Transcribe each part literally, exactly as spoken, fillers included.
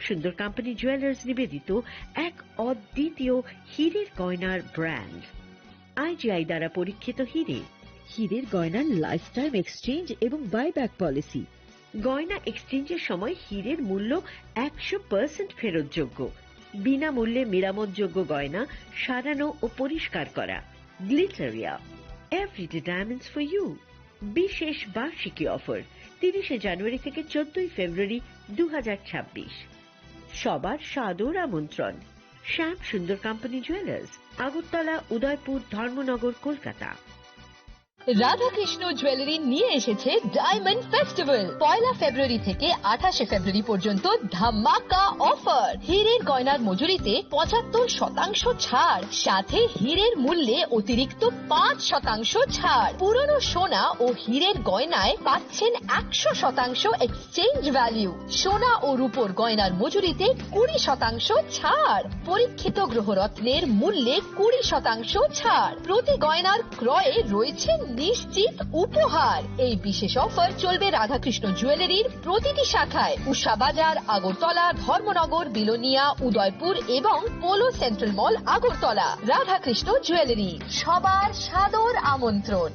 সুন্দর company jewellers নিবেদিত এক অদ্বিতীয় হীরের গয়নার ব্র্যান্ড। আইজিআই দ্বারা পরীক্ষিত হীরে। হীরের গয়নার লাইফ টাইম এক্সচেঞ্জ এবং বাইব্যাক পলিসি। গয়না এক্সচেঞ্জের সময় হীরের মূল্য একশো পার্সেন্ট ফেরতযোগ্য। বিনামূল্যে মেরামতযোগ্য গয়না সারানো ও পরিষ্কার করা। Glitteria, everyday diamonds for you. বিশেষ বার্ষিকী অফার, তিরিশে জানুয়ারি থেকে চোদ্দই ফেব্রুয়ারি দু হাজার ছাব্বিশ। সবার সাদর আমন্ত্রণ। শ্যাম সুন্দর কোম্পানি জুয়েলার্স, আগরতলা, উদয়পুর, ধর্মনগর, কলকাতা। রাধাকৃষ্ণ জুয়েলারি নিয়ে এসেছে ডায়মন্ড ফেস্টিভ্যাল। পয়লা ফেব্রুয়ারি থেকে আঠাশে ফেব্রুয়ারি পর্যন্ত ধামাকা অফার। হীরের গয়নার মজুরিতে পঁচাত্তর শতাংশ ছাড়, সাথে হীরের মূল্যে অতিরিক্ত পাঁচ শতাংশ ছাড়। পুরনো সোনা ও হীরের গয়নায় পাচ্ছেন একশো শতাংশ এক্সচেঞ্জ ভ্যালু। সোনা ও রূপোর গয়নার মজুরিতে কুড়ি শতাংশ ছাড়। পরীক্ষিত গ্রহরত্নের মূল্যে কুড়ি শতাংশ ছাড়। প্রতি গয়নার ক্রয়ে রয়েছে নিশ্চিত উপহার। এই বিশেষ অফার চলবে রাধাকৃষ্ণ জুয়েলারির প্রতিটি শাখায়, উষা বাজার, আগরতলা, ধর্মনগর, বিলোনিয়া, উদয়পুর এবং পোলো সেন্ট্রাল মল, আগরতলা। রাধাকৃষ্ণ জুয়েলারি, সবার সাদর আমন্ত্রণ।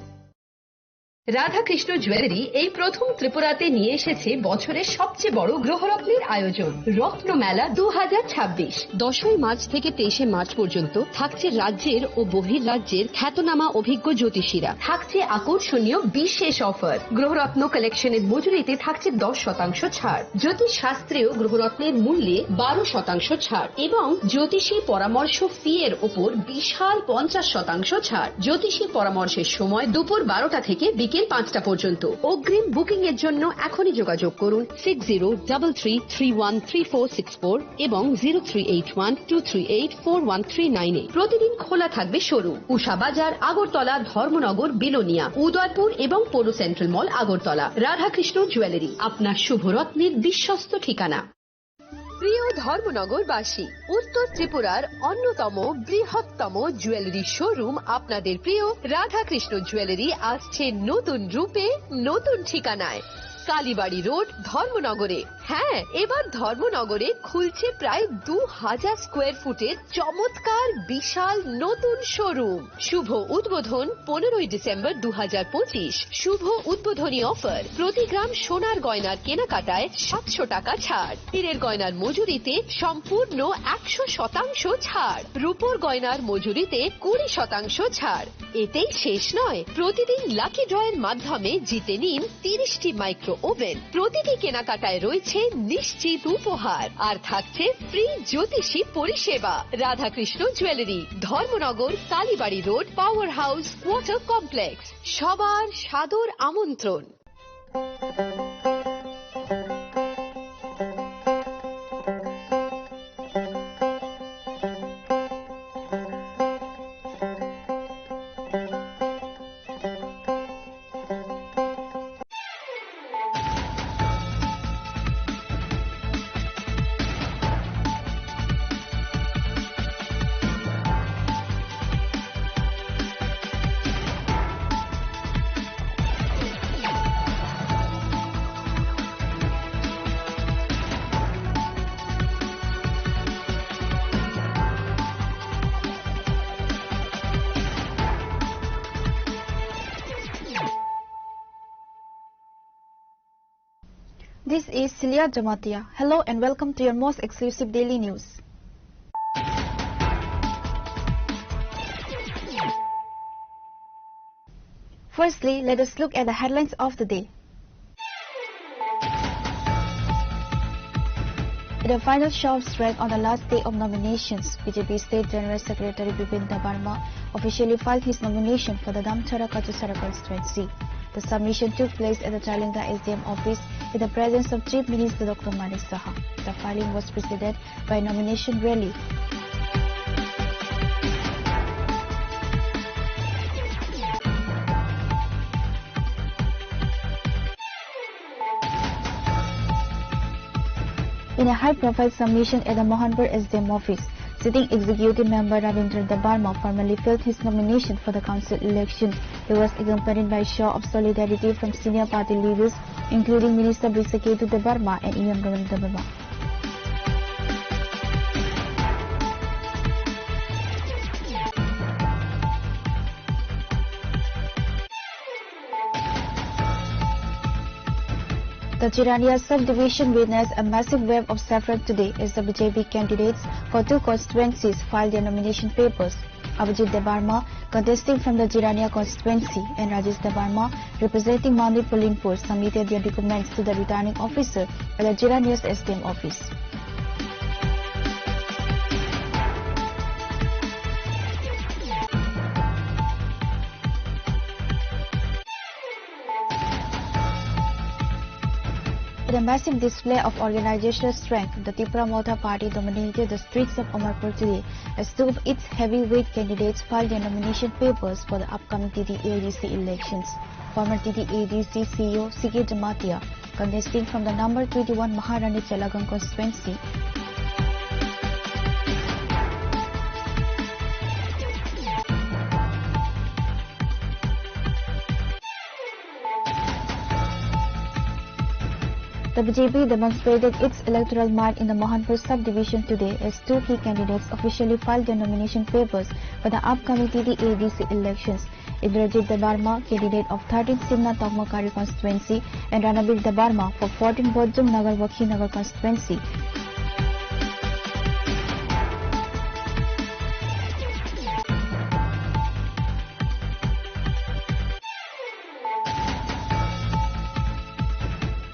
রাধাকৃষ্ণ জুয়েলারি এই প্রথম ত্রিপুরাতে নিয়ে এসেছে বছরের সবচেয়ে বড় গ্রহরত্নের আয়োজন, রত্নমেলা দু হাজার ছাব্বিশ। দশই মার্চ থেকে তেইশে মার্চ পর্যন্ত থাকছে রাজ্যের ও বহির্রাজ্যের খ্যাতনামা অভিজ্ঞ জ্যোতিষীরা। থাকছে আকর্ষণীয় বিশেষ অফার। গ্রহরত্ন কালেকশনের মজুরিতে থাকছে দশ শতাংশ ছাড়। জ্যোতিষ শাস্ত্রীয় গ্রহরত্নের মূল্যে বারো শতাংশ ছাড় এবং জ্যোতিষী পরামর্শ ফি এর ওপর বিশাল পঞ্চাশ শতাংশ ছাড়। জ্যোতিষী পরামর্শের সময় দুপুর বারোটা থেকে বিকেল পাঁচটা পর্যন্ত। অগ্রিম বুকিং এর জন্য এখনই যোগাযোগ করুন six zero double three three one three four six four এবং zero three eight one two three eight four one three nine এ। প্রতিদিন খোলা থাকবে শোরুম। উষা বাজার, আগরতলা, ধর্মনগর, বিলোনিয়া, উদয়পুর এবং পৌর সেন্ট্রাল মল, আগরতলা। রাধাকৃষ্ণ জুয়েলারি, আপনার শুভরত্নের বিশ্বস্ত ঠিকানা। প্রিয় ধর্মনগরবাসী, উত্তর ত্রিপুরার অন্যতম বৃহত্তম জুয়েলারি শোরুম আপনাদের প্রিয় রাধাকৃষ্ণ জুয়েলারি আসছে নতুন রূপে, নতুন ঠিকানায়। কালীবাড়ি রোড, ধর্মনগরে। হ্যাঁ, এবার ধর্মনগরে খুলছে প্রায় দু হাজার স্কোয়ার ফুটের চমৎকার বিশাল নতুন শোরুম। শুভ উদ্বোধন পনেরোই ডিসেম্বর দু হাজার পঁচিশ। শুভ উদ্বোধনী অফার, প্রতি গ্রাম সোনার গয়নার কেনাকাটায় সাতশো টাকা ছাড়, হীরের গয়নার মজুরিতে সম্পূর্ণ একশো শতাংশ ছাড়, রূপোর গয়নার মজুরিতে কুড়ি শতাংশ ছাড়। এতেই শেষ নয়, প্রতিদিন লাকি ড্রয়ের মাধ্যমে জিতে নিন তিরিশটি মাইক্রো ওভেন। প্রতিটি কেনাকাটায় রয়েছে নিশ্চিত উপহার, আর থাকছে ফ্রি জ্যোতিষী পরিষেবা। Radhakrishna jewellery, Dharmanagar, Kalibari road, power house, water complex. সবার সাদর আমন্ত্রণ। This is Celia Jamatia. Hello and welcome to your most exclusive daily news. Firstly, let us look at the headlines of the day. The final shops rain on the last day of nominations. B J P State General Secretary Bipin Debbarma officially filed his nomination for the Damchara Kachusara constituency. The submission took place at the Chailengta S D M office in the presence of Chief Minister Doctor Manik Saha. The filing was preceded by a nomination rally. In a high-profile submission at the Mohanpur S D M office, sitting executive member Ravindra Debbarma formally filed his nomination for the council election. He was accompanied by a show of solidarity from senior party leaders, including Minister Brishaketu Debbarma and E M Ravindra Debbarma. The Jirania subdivision witnessed a massive wave of saffron today as the B J P candidates for two constituencies filed their nomination papers. Abhijit Debbarma, contesting from the Jirania constituency, and Rajesh Debbarma, representing Mandi Pulinpur, submitted their documents to the returning officer at the Jirania's S D M office. In a massive display of organizational strength, the Tipra Motha Party dominated the streets of Amarpur today as two of its heavyweight candidates filed their nomination papers for the upcoming T T A D C elections. Former T T A D C C E O C K Jamatia, contesting from the number twenty-one Maharani Chelagang constituency, the B J P demonstrated its electoral might in the Mohanpur subdivision today as two key candidates officially filed their nomination papers for the upcoming T T A D C elections. Indrajit Debbarma, candidate of thirteen Simna Tokmakari constituency, and Ranabir Debbarma for fourteen Bojong Nagar Wakhi Nagar constituency.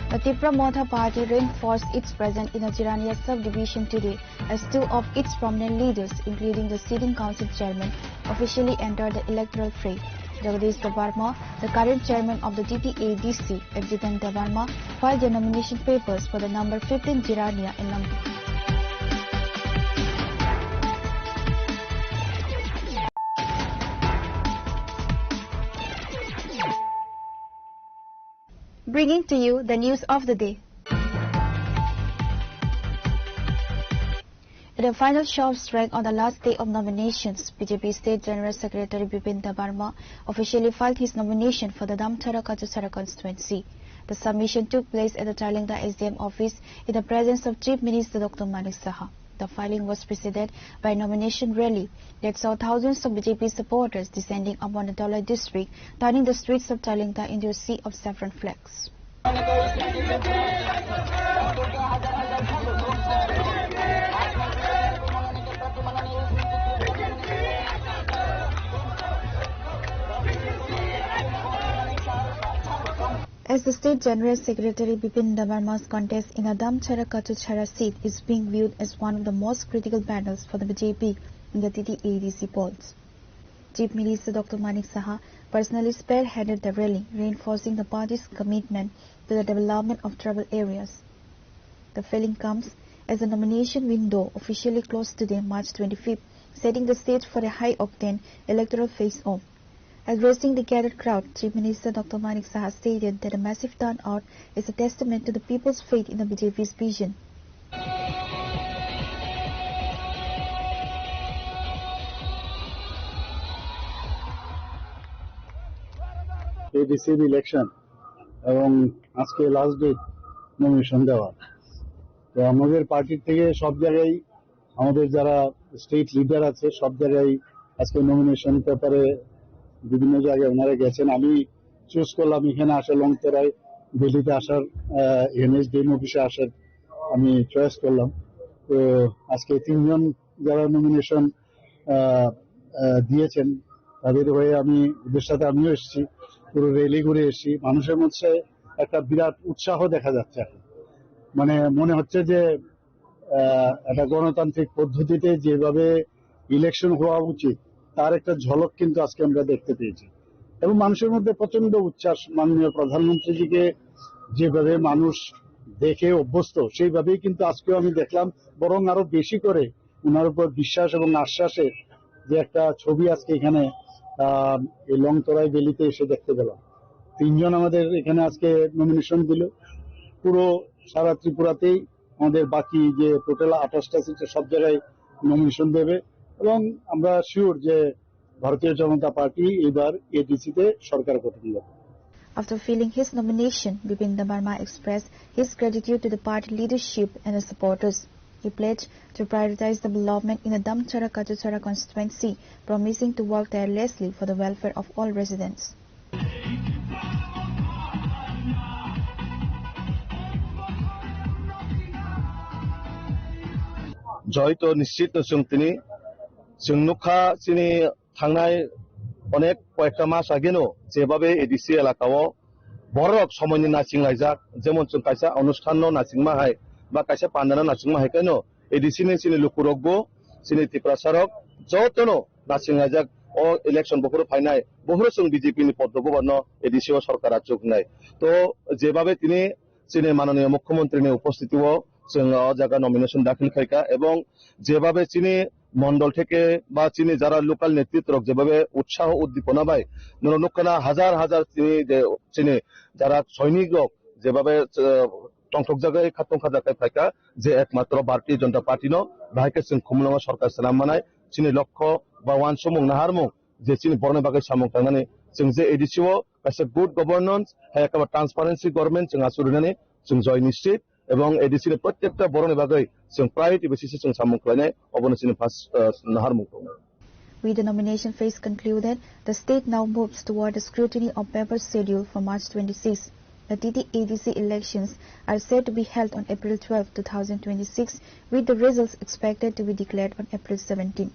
The Tipra Motha Party reinforced its presence in the Jirania subdivision today as two of its prominent leaders, including the sitting council chairman, officially entered the electoral fray. Jagadish Debbarma, the current chairman of the T T A D C, and Jiten Debbarma filed their nomination papers for the number fifteen Jirania in Lamka. Bringing to you the news of the day. In a final show of strength on the last day of nominations, B J P State General Secretary Bipin Debbarma officially filed his nomination for the Damchara Kachuchara constituency. The submission took place at the Tailengta S D M office in the presence of Chief Minister Doctor Manik Saha. The filing was preceded by a nomination rally that saw thousands of B J P supporters descending upon the Dhalai district, turning the streets of Tailengta into a sea of saffron flags. As the State General Secretary Bipin Debbarma's contest in the Damchara Kachuchara seat is being viewed as one of the most critical battles for the B J P in the T T A D C polls. Chief Minister Doctor Manik Saha personally spearheaded the rally, reinforcing the party's commitment to the development of tribal areas. The filing comes as the nomination window officially closed today, March twenty-fifth, setting the stage for a high-octane electoral face-off. Addressing the gathered crowd, Chief Minister Doctor Manik Saha stated that a massive turnout is a testament to the people's faith in the B J P's vision. এডিসির ইলেকশন এবং আজকে last date nomination দেওয়া। তো আমাদের পার্টির থেকে সব জায়গায় আমাদের যারা স্টেট লিডার আছে, সব জায়গায় আজকে নমিনেশন পেপারে বিভিন্ন জায়গায় ওনারা গেছেন। আমি চুজ করলাম এখানে আসা, লংতরাই ভ্যালিতে আসার, আহ, এখানে এসডিএম অফিসে আসার আমি চয়েস করলাম। তো আজকে তিনজন যারা নমিনেশন, আহ, আহ, দিয়েছেন, তাদের হয়ে আমি, ওদের সাথে আমিও এসেছি, পুরো র্যালি ঘুরে এসেছি। মানুষের মধ্যে একটা বিরাট উৎসাহ দেখা যাচ্ছে এখন। মানে, মনে হচ্ছে যে, আহ, একটা গণতান্ত্রিক পদ্ধতিতে যেভাবে ইলেকশন হওয়া উচিত, তার একটা ঝলক কিন্তু আজকে আমরা দেখতে পেয়েছি। এবং মানুষের মধ্যে প্রচন্ড উচ্ছ্বাস, মাননীয় প্রধানমন্ত্রীজিকে যেভাবে মানুষ দেখে অভ্যস্ত, সেইভাবেই কিন্তু আজকেও আমি দেখলাম, বরং আরো বেশি করে ওনার উপর বিশ্বাস এবং আশ্বাসের যে একটা ছবি আজকে এখানে, আহ, এই লংতরাই ভ্যালিতে এসে দেখতে পেলাম। তিনজন আমাদের এখানে আজকে নমিনেশন দিল। পুরো সারা ত্রিপুরাতেই আমাদের বাকি যে টোটাল আঠাশটা সিটে সব জায়গায় নমিনেশন দেবে এবং আমরা শিওর যে ভারতীয় জনতা পার্টি এবার এডিসিতে সরকার গঠন করবে। After filling his nomination, Bipin Debbarma expressed his gratitude to the party leadership and the supporters. He pledged to prioritize development in the Damchara Kachuchara constituency, promising to work tirelessly for the welfare of all residents. Joito nischit no chwng tini, chwng nukha chini thangnai onek koyekta mas ageno jebabe A D C elaka o borok somoini naching laijak, jemon chwng kaisa onusthan no nachingma hai ba kaisa panda no nachingma hai khe no A D C ni chini lukurok bo chini Tiprasa rok joto no naching laijak. O election bohoro phainai, bohoro chwng B J P ni poddo bubar no A D C o sorkar achuk wngnai. To jebabe tini chini mananiya mukhyamantri ni upostiti o chwng o jaga nomination dakhil khaikha, ebong jebabe chini mondol theke ba chini jara local netritwrok jebabe utsaho uddipona bai norok nukkhana hajar hajar chini je chini jara soinik rok jebabe, eh, tongthokjagwi khatong khajaknai phaikha je ekmatro Bharatiya Janata Party no bahai khe chwng khumulwngo sorkar swnam manai chini lokho ba uansukmung naharmung je chini borokni bagwi samung tangnani chwng je A D C o kaisa good governance, hai ekaba transparency government chwng achuk rinani chwng joy nischit, ebong A D C ni protekta borokni bagwi chwng priority basis o chwng samung khlainai, obono chini first, uh, naharmung tongo. With the nomination phase concluded, the state now moves toward the scrutiny of paper schedule for March twenty-six. The T T A D C elections are set to be held on April twelfth, two thousand twenty-six, with the results expected to be declared on April seventeenth.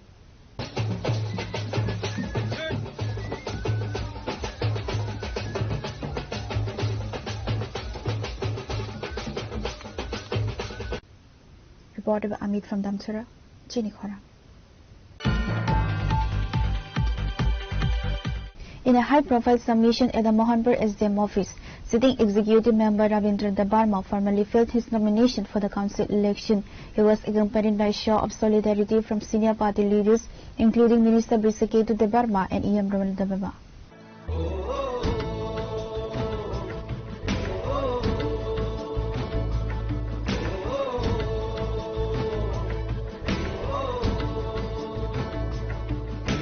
Reporter Amit from Damcherra, Chini Khorang. In a high-profile submission at the Mohanpur S D M office, sitting executive member Ravindra Debbarma formally filed his nomination for the council election. He was accompanied by a show of solidarity from senior party leaders, including Minister Brishaketu Debbarma and E M Ramana Debbarma.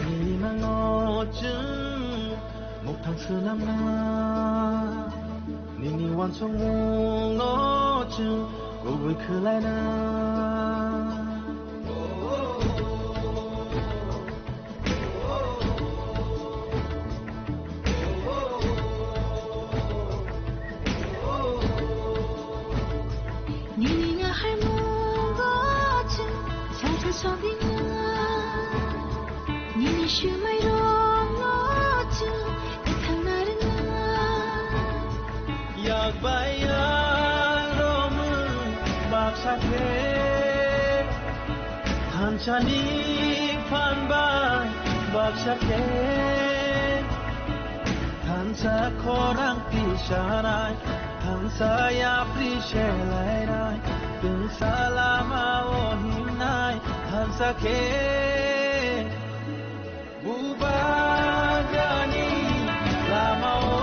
Nini imang o chwng muktang swnamna, nini uansukmung no chwng kubui khwlaina. Nini ngaharmungo chwng chakha sogwi nang, nini swmairokno chwng kwthang narwkna. Yak bai yak romwi baksa khe, thansani phan bai baksa khe, thansa khorang tisanai, thansa yapri selainai, tungsa lama o himnai, thansa khe. Bubagani lama o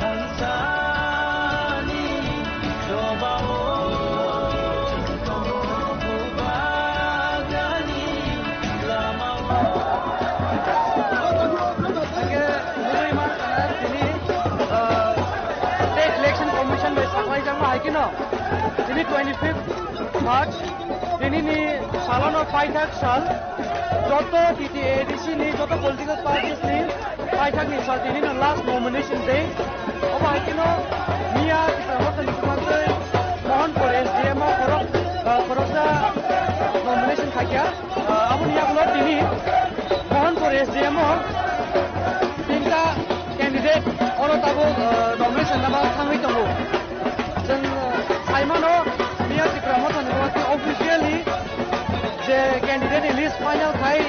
thansani choba o bubagani lama o. Hingke nugui mankha tini, ah, State Election Commission bai saklaijakma hai kheno tini twenty fifth March, tini ni salono paithak sal. Joto T T A D C ni, joto political parties ni paithak ni sal tini no last nomination day. Obo hai kheno miya Tipra Motha ni kwmantwi Mohanpur S D M o khorok, ah, khoroksa nomination khaikha. Ah, aboni yagulo tini Mohanpur S D M o tinta candidate oro tabuk, ah, nomination naba thangwi tongo. Chwng, ah, saimano miya Tipra Motha ni officially je candidate ni list final khai,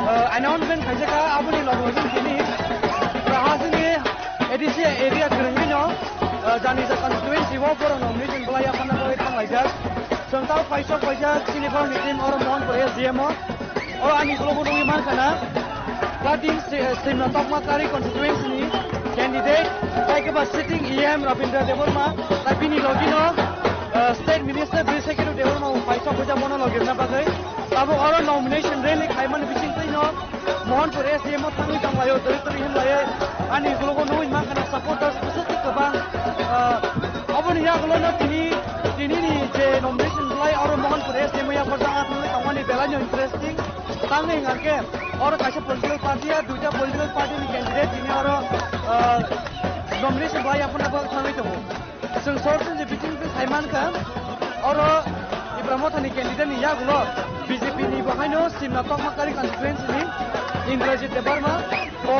ah, announcement khaijak kha, aboni loge loge tini Prahasini A D C area kwrwngwino, ah, Janija constituency o borok nomination bwlai yaphana bagwi thanglaijak. Chwng tamo paisok paijak chini borokni team oro Mohanpur S D M o. Oro ani ulogo nugwi mankha na, Platin Sri-, Srimna Tokma Kari constituency ni candidate, tai khe ba sitting E M Rabindra Debbarma, tai bini logi no, ah, State Minister Brishaketu Debbarma bo paisok paijak bono logi rwna bagwi. Tabuk oro nomination rally khaimani bisingtwi no, Mohanpur S D M o thangwi tonglaio, twi twi hinlaiwi ani ulogo nugwi mankha na supporters bwswk kwbang, ah, oboni yagulo no tini, tini ni je nomination bwlai oro Mohanpur S D M o yaphar jagao thangwi tongmani belai no interesting. Tangwi hwnkha khe oro kaisa political party ya duita political party ni candidate tini oro, ah, nomination bwlai yaphar na thangwi tongo. Chwng sorchum je biting twi sai mankha oro Mothani candidate ni yagulo B J P ni bo haino Simna Tokmakari constituency ni Indrajit Debbarma. Bo,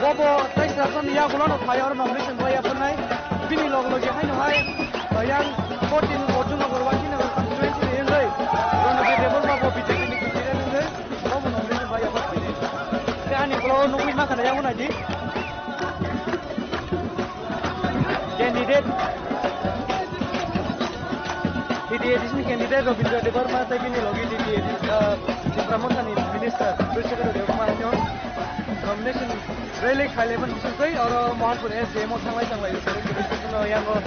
bo, bo teis April ni yagulo no phai oro nomination bai yapharnai. Bini log logi haino hai, uh, yang fourteen Arjun Nagar, Wankhi Nagar constituency ni wngwi Ronojit Debbarma bo B J P ni candidate wngwi bo bo nomination bai yaphar phaidi. Tei ani ulo nugwi mankha da yang unaidi. Candidate, T D A D C ni candidate Robindra Debbarma tei bini logi T D A D C, ah, Tipra Mothani minister Brishaketu Debbarma no nomination rally khailaiman bisingtwi oro Mohanpur S D M o thanglai thanglai. Yang, ah,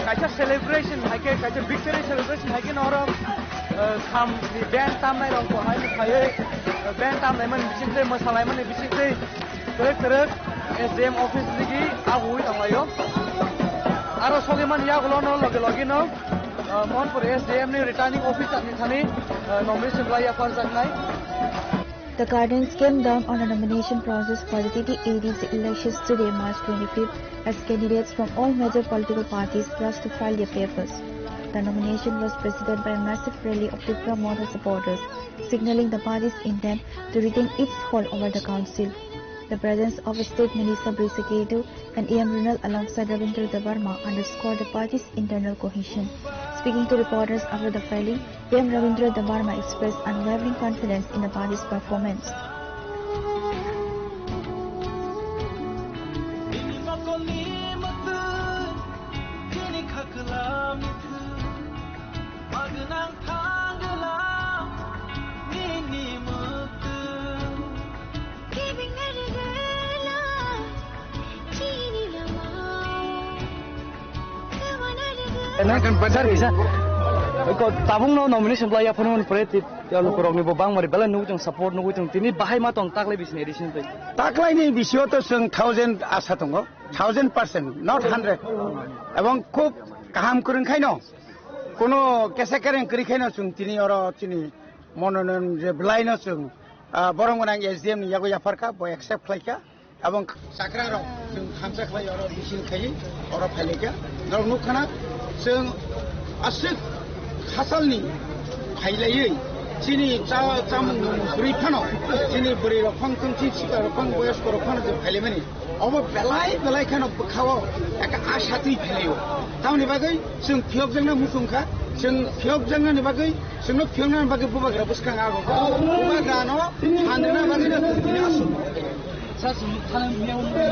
kaisa celebration hai khe, kaisa victory celebration hai khe no oro, ah, kham ni band tamnai rok bo hai phaiwi, ah, band tamnai man bisingtwi, mwsalai mani bisingtwi. Twrwk twrwk S D M office digi abuwi tonglaio. Aro sogwi mani yagulo no loge loge no, uh, Mohanpur S D M ni returning officer ni thani, uh, nomination lai yapharjaknai. The curtains came down on the nomination process for the T T A D C elections today, March twenty-fifth, as candidates from all major political parties rushed to file their papers. The nomination was preceded by a massive rally of Tipra Motha supporters, signaling the party's intent to retain its hold over the council. The presence of State Minister Brishaketu and A M Runal alongside Rabindra Debbarma underscored the party's internal cohesion. Speaking to reporters after the filing, A M Rabindra Debbarma expressed unwavering confidence in the party's performance. Sir, kisa. Ko tabung no nomination lai yaphano pore ti ya lukurok ni bo bang mari belai nugui tong support nugui tong tini bahai ma tong taklai bisini addition tei. Taklai ni bisio to chwng thousand asa tongo, thousand percent, not hundred. Ebong khub kaham kwrwng khaino, kono kesa kereng kwrwi khaino chwng tini oro chini mononoyon je belai no chwng, ah, borok gwnang S D M ni yago yapharkha, bo accept khlaikha. Abong chakra rok chwng thansa khlai oro bising khai oro phailaikha. Norok nukkhana chwng aswk hasalni phailaiwi chini cha-, chamung nung kwrwi phano chini bwrwi rok phang tongsi sikla rok phang boyosko rok phano chwng phailaimani. Obo belai belai kheno bwkhao eka asha twi phailaio. Tamoni bagwi chwng phiyokjakna muchungkha, chwng phiyokjaknani bagwi Chwngno phiyokna bagwi bubagra bwskang ago. Bubagrano sanrwna bagwi no chwng tini aswk. Sir, chwng nuk thani miya wnwi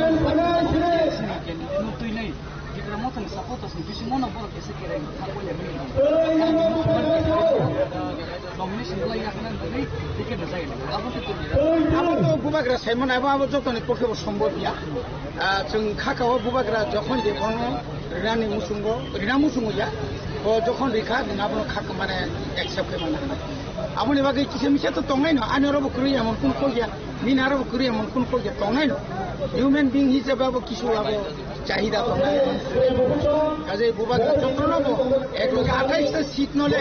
nuk twi nai. Tipra Mothani supporters ni bisingo no borok kisa kereng thangwi ya mili. Nomination lai ya khna bagwi ticket no jai. Abo to twi. Abo to bubagra saimon abo, abo jotoni pokhe bo sombhob ya. Ah, chwng khakao bubagra jokhon je bono rinani muchungo, rina muchungo ya. Bo jokhon rikha, chwng abono khak mane accept khe mane. Aboni bagwi kisa misa to tongnai no, ani oro bo kwrwi emon kun kok ya, nini aro bo kwrwi emon kun kok ya tongnai no. Human being hisabe abo kisu abo chahida tongnai. Kaje bubagra jotono bo ek loge athais ta seat no le,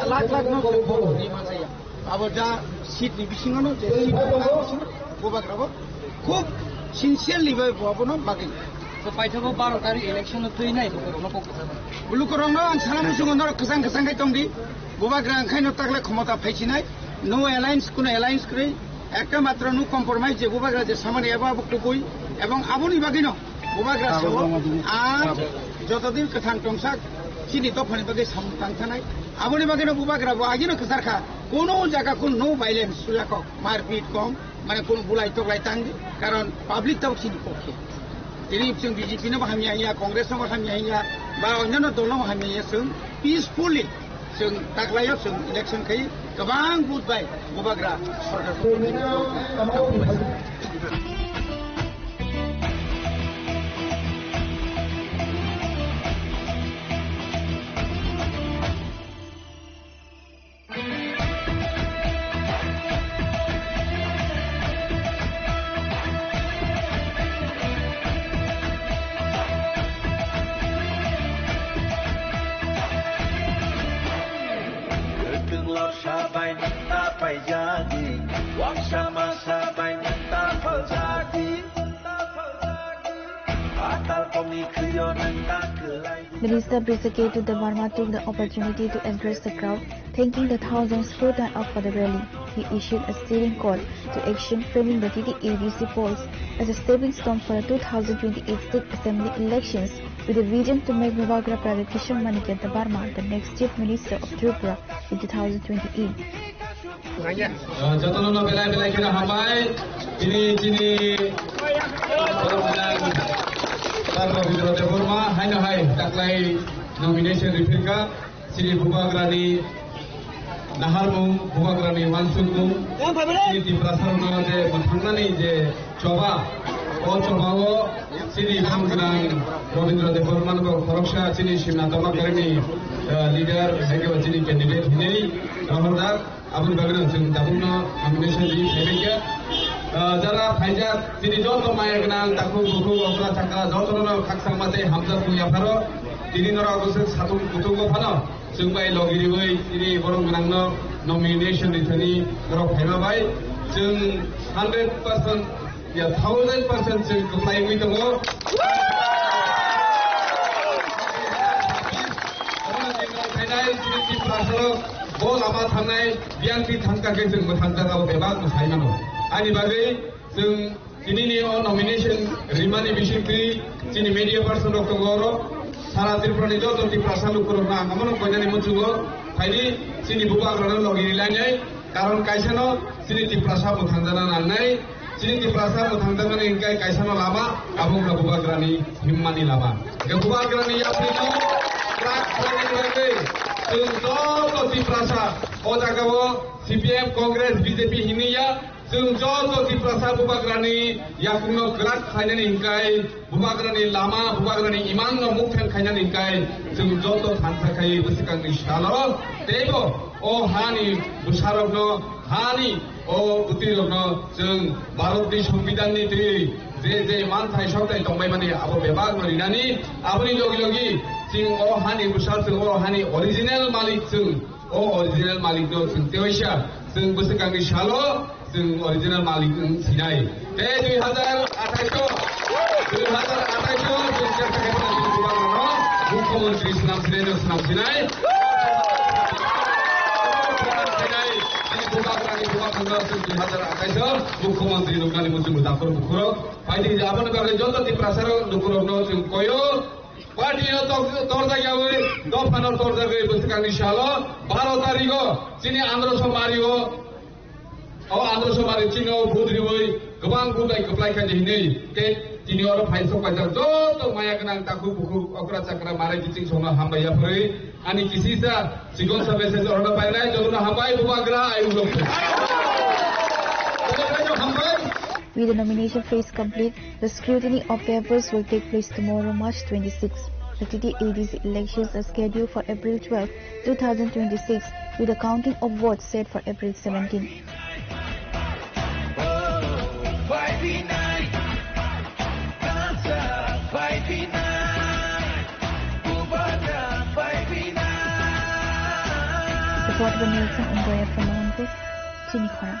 lakh lakh no bo ni ma jaya. Abo ja seat ni bisingo no, je seat ni bisingo bubagra bo khub sincerely bai bo abono bagwi. To paithago baro tarikh election no twi nai, lukurokno kok kwchang. Lukurokno ang sana muchungo norok kwchang kwchang khai tongdi. Bubagra ang khaino takle khomota phaisinai. No alliance, kuno alliance kwrwi. Ekta matro no compromise je bubagra je samani abo abo kubui. Ebong aboni bagwino bubagra sao ang jotodin kwthang tongsak chini dophani bagwi samung tang thanai. Aboni bagwino bubagra bo agino kwchar kha. Kuno jaga kun no violence, sujakok, marpit kom. Mane kono bulai toklai tang di, karon public tabuk chini pokhe. Tini chwng B J P no bo hamya hinya, Congress no bo hamya hinya, ba onno dol no bo hamya hinya, chwng peacefully chwng taklaio, chwng election khai kwbang vote bai bubagra sorkar. Kwthwng lorsa bai nwng ta paijadi, waksa masa bai nwng ta phaljadi. Patal kokni khwio nwng ta kwlai. Minister Brijaketu Debbarma took the opportunity to address the crowd, thanking the thousands who turned out for the rally. He issued a stirring call to action, framing the T T A D C polls as a stepping stone for the two thousand twenty-eight state assembly elections, with a vision to make Bubagra Pradip Kishore Manikya Debbarma the next Chief Minister of Tripura in two thousand twenty-eight. Ah, jotono no belai belai kheno hambai. Tini, tini, Dharma Vidya Debbarma, haino hai, taklai nomination rifirka, chini Bubagrani naharmung, Bubagrani wansukmung, chini Tiprasarokno je mwthangnani je choba, o chobao chini bam gwnang Rabindra Debbarmano khoroksa chini Simna Tomakarini, ah, leader, hai khe chini candidate hinwi rohorjak. Aboni bagwino chwng tabukno nomination ri phaibaikha. Ah, jara phaijak, tini joto maya gwnang, takhuk bukhuk, okra chakra, jotono khakchangma tei hamjak wng yapharo. Tini norok bwswk satung kutung o phano chwng bai logi riwi tini borok gwnangno nomination ri thani norok phaima bai chwng hundred percent ya, thousand percent chwng kwplai wngwi tongo. Omo chwng khainai chini Tiprasarok bo lama thangnai biyangtwi thangkha khe chwng mwthangjakha o bebak mwsai mano. Ani bagwi chwng tinini o nomination rimani bisingtwi chini media person rok tongo oro. Sara Tripurani joto Tiprasa lukurokno ang omono koinani muchungo phaidi chini Bubagrano logi rilainai. Karon kaisano chini Tiprasa mwthangjana nangnai. Chini Tiprasa mwthangjaknani hwnkhe kaisano lama, abo wngkha Bubagrani himmani lama. Hwnkhe Bubagrani yaprino kwrak khlainani bagwi chwng joto Tiprasa o jagao C P M, Congress, B J P hinwi ya, chwng joto Tiprasa Bubagrani yakungno kwrak khlainani hwnkhe Bubagrani lama, Bubagrani imangno mukthang khainani hwnkhe chwng joto thansa khai bwswkangni salo teibo o hani bwsarokno, hani o bwtwirokno chwng Bharatni Songbidanni twi je je manthai sokthai tongbaimani abo bebakno rinani, aboni logi logi chwng o hani bwsa, chwng o hani original malik, chwng o original malikno chwng tewaisa chwng bwswkangni salo chwng original malik wng sinai. Tei dui hazar athais o, dui hazar athais o chwng chekha khe phano chini Bubagrano Mukhyamantri swnam sinai no swnam sinai. Chini Bubagrani Bubagrano chwng dui hazar athais o Mukhyamantri nuknani muchungo dakhor bukhurok. Phaidi aboni bagwi joto Tiprasarok lukurokno chwng koyo. Party no tor-, torjak yawi, dopha no torjagwi bwswkangni salo baro tarikh o chini Andhra Somari o O Andhra Somari chini o vote riwi kwbang vote bai kwplai kha di hinwi tei tini oro phai sok paijak joto maya gwnang takhuk bukhuk okra chakra marai kiching songno hambai yaphurwi ani kisisa chikon sa message orono painai jotono hambai Bubagra ayuk rok. Hambai. With the nomination phase complete, the scrutiny of papers will take place tomorrow, March twenty-six. The T T A D C elections are scheduled for April twelve, two thousand twenty-six, with the counting of votes set for April seventeen. Reporter Nelson Umboya from Mohanpur, Chinikhora.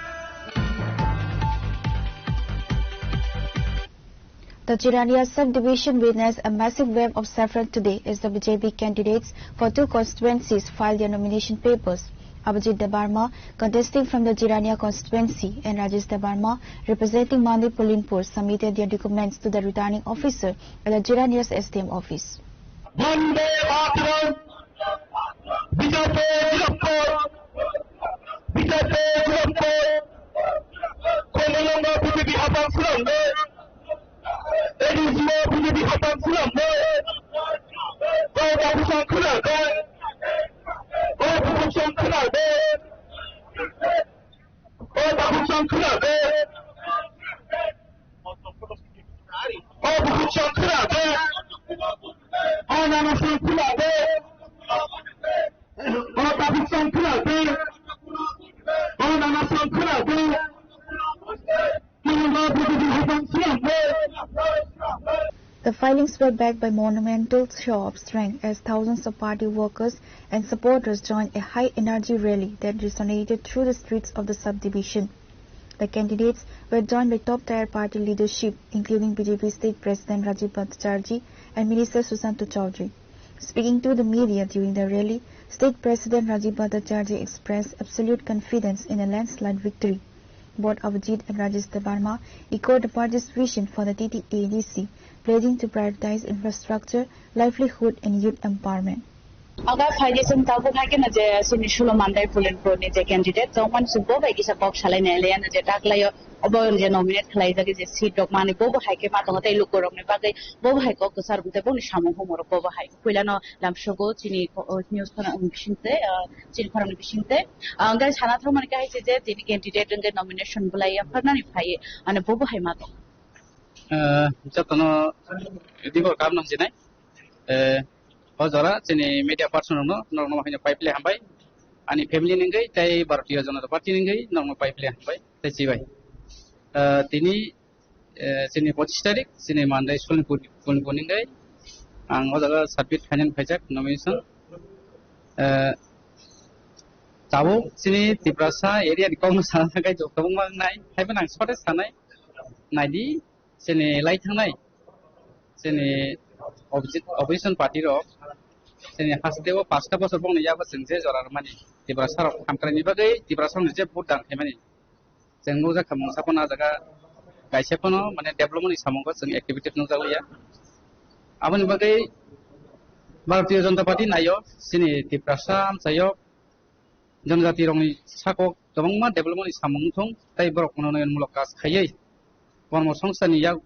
The Jirania subdivision witnessed a massive wave of saffron today as the B J P candidates for two constituencies filed their nomination papers. Abhijit Debbarma, contesting from the Jirania constituency, and Rajesh Debbarma, representing Mandir Pulinpur, submitted their documents to the returning officer at the Jirania's S D M office. Bande Mataram! B J P Jirapur! B J P Jirapur! Komalongo B J P hapang sulamde! A D C o B J P hapang sulamde! O Babu Sangkhulade! O Babu Sangkhulade! O Babu Sangkhulade! O Babu Sangkhulade! O Nana Sangkhulade! O Babu Sangkhulade! O Nana Sangkhulade! The filings were backed by monumental show of strength as thousands of party workers and supporters joined a high-energy rally that resonated through the streets of the subdivision. The candidates were joined by top-tier party leadership, including B J P State President Rajiv Bhattacharjee and Minister Sushanta Chowdhury. Speaking to the media during the rally, State President Rajiv Bhattacharjee expressed absolute confidence in a landslide victory. Both Abhijit and Rajesh Debbarma echoed the party's vision for the T T A D C, pledging to prioritize infrastructure, livelihood, and youth empowerment. Aga phaidi chwng tabuk hai kheno je chini Sulo Mandai Pulenpur ni je candidate tongmani chwng bo bai kisa kok salai nai le ano je taklaio obo je nominate khlai jagwi je seat rok mani bobo hai khe ma tongo tei lukurok ni bagwi bobo hai kok kwchar tei boni samung humorok bobo hai puilano lamsogo chini ko-, o, news khorang bisingte, ah, chini khorang bisingte, ah, hwnkhe sana thangmani khe hai se je tini candidate hwnkhe nomination bwlai yapharnani phai ano bobo hai ma tongo. Ah, jotono dibor kam nang jinai. Eh, o jora chini media person rokno, norokno haino pai pile hambai. Ani family ni wngwi tei Bharatiya Janata Party ni wngwi norokno pai pile hambai. Tei chibai. Eh, tini, eh, chini pochish tarik, chini Mandai Sulenpur, Sulenpur ni wngwi ang o jaga submit khainani phaijak nomination. Eh, tabuk chini Tiprasa area ni kokno sana thangkhe kwbangma wngnai. Haiphano ang shortest sanai. Naidi, chini lai thangnai, chini opposi-, opposition party rok, chini haste o pasta bosor bongni yago chwng je jora rwmani. Tiprasa rok hamkraini bagwi, Tiprasa rokni je vote dan khaimani. Chwng nukjak kha mungsa phano ah jaga kaisa phano mane development ni samungo chwng activities nukjak liya. Aboni bagwi Bharatiya Janata Party naio, chini Tiprasa amchaio, jonojati rokni sakok kwbangma development ni samung wngthung, tei borok unnayonmulok kaj khaiwi kormo songstharni yak-,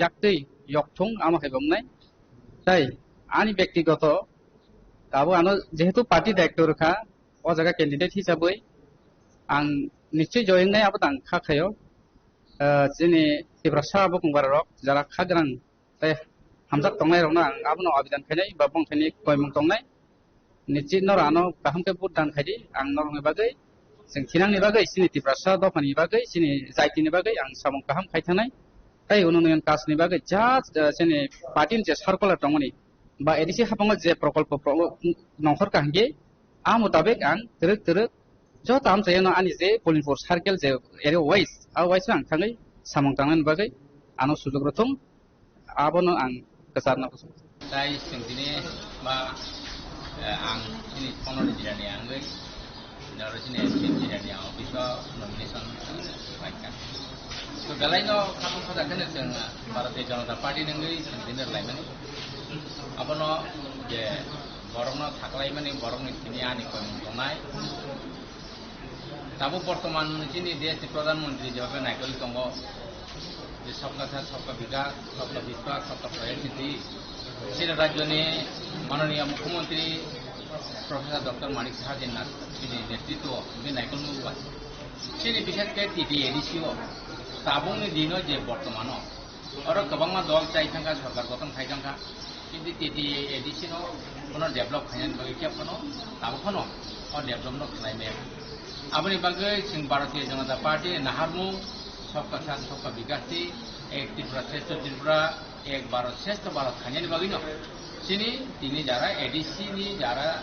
yaktwi yokthung, amo hai bo wngnai. Tei ani bektigoto abo ano jehetu party daityo rwkha, o jaga candidate hisabwi ang nischoi joy wngnai, abo tang kha khaio. Ah, chini Tiprasa bokong bara rok jara kha gwnang tei hamjak tongnai rokno ang abono abedan khainai ba bongthaini koimung tongnai. Nischit norok ano kaham khe vote dan khaidi, ang norokni bagwi, chwng thinangni bagwi, chini Tiprasa dophani bagwi, chini jaitini bagwi ang samung kaham khai thangnai. Tei unnayonmulok kajni bagwi just, ah, chini party ni je circular tongmani ba A D C haphango je prokolpo pro-, nongkhor kaham khe, a mutabik ang twrwk twrwk joto amchaino ani je Pulenpur circle je area wise, a wise ang thangwi samung tangnani bagwi ano sujuk rwthung. Abono ang kwcharna kusu. Tai chwng tini ba, eh, ang chini phone ni jirani ang oi, noro chini S P jirani ang office o nomination ang paikha. To belai no khamung khoda kheno chwng Bharatiya Janata Party nungwi chwng dinner laimani. Abono je borokno thaklaimani, borokni tini ani koimung tongnai. Tabuk bortoman chini desh ni Pradhan Mantri jebabe naikolwi tongo, je Sabka Sath, Sabka Vikas, Sabka Vishwas, Sabka Prayas Niti. Chini rajyoni mananiya Mukhyamantri Professor Doctor Manik Saha chini na-, chini netritwo hwnwi naikol nukba. Chini bishesh khe T T A D C o tabukni dino je bortomano oro kwbangma dol chai thangkha, sorkar gothon khai thangkha. Kintu T T A D C no bono develop khainani bagwi khe phano tabuk phano o develop no khlai maya. Aboni bagwi chwng Bharatiya Janata Party ni naharmung Sabka Sath Sabka Vikas tei Ek Tripura Shreshtha Tripura, Ek Bharat Shreshtha Bharat khainani bagwi no chini tini jara A D C ni jara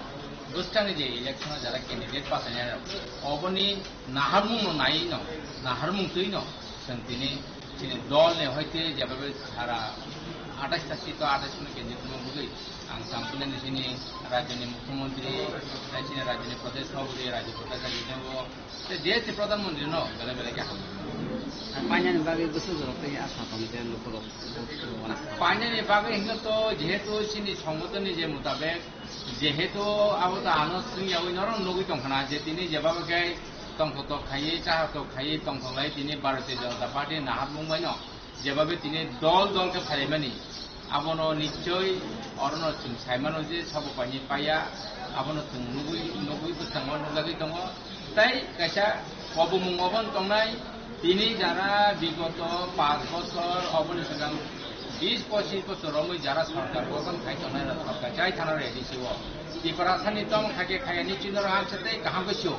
bwskangni je election o jara candidate pasainai rok oboni naharmung no naiwi no, naharmung twi no chwng tini chini dol ni hoite jebabe sara atais ta seat o atais kuno candidate no bugwi ang Champuliani chini rajyoni mukhyamantri, tei chini rajyoni Pradesh Sabhapati, Rajya Pradesh Rajyabo, tei je se Pradhan Mantri no belai belai khe hamjak. Painani bagwi bwswk jorok tei asa tong je lukurok. Painani bagwi hwnkhe to jehetu chini songbotonni je mutabek, jehetu abo to ano swngyawi norok nugwi tongkhana je tini jebabe khe tongthok tok khaiwi, chaha tok khaiwi tongthok lai tini Bharatiya Janata Party naharmung bai no. Jebabe tini dol dol khe phaimani, abono nichoi orono chwng saimano je sabo paini paiya, abono chwng nugwi, nugwi bwskango nukjagwi tongo. Tei kaisa kobomung obo wng tongnai, tini jara bigoto panch bochor oboni swkang bis pochis bochor romwi jara sorkar gothon khai tongnai rok sorkar chai thana rw A D C o. Tiprasani tong khaikhe khaiya nichoi norok hamsa tei kaham khe sio.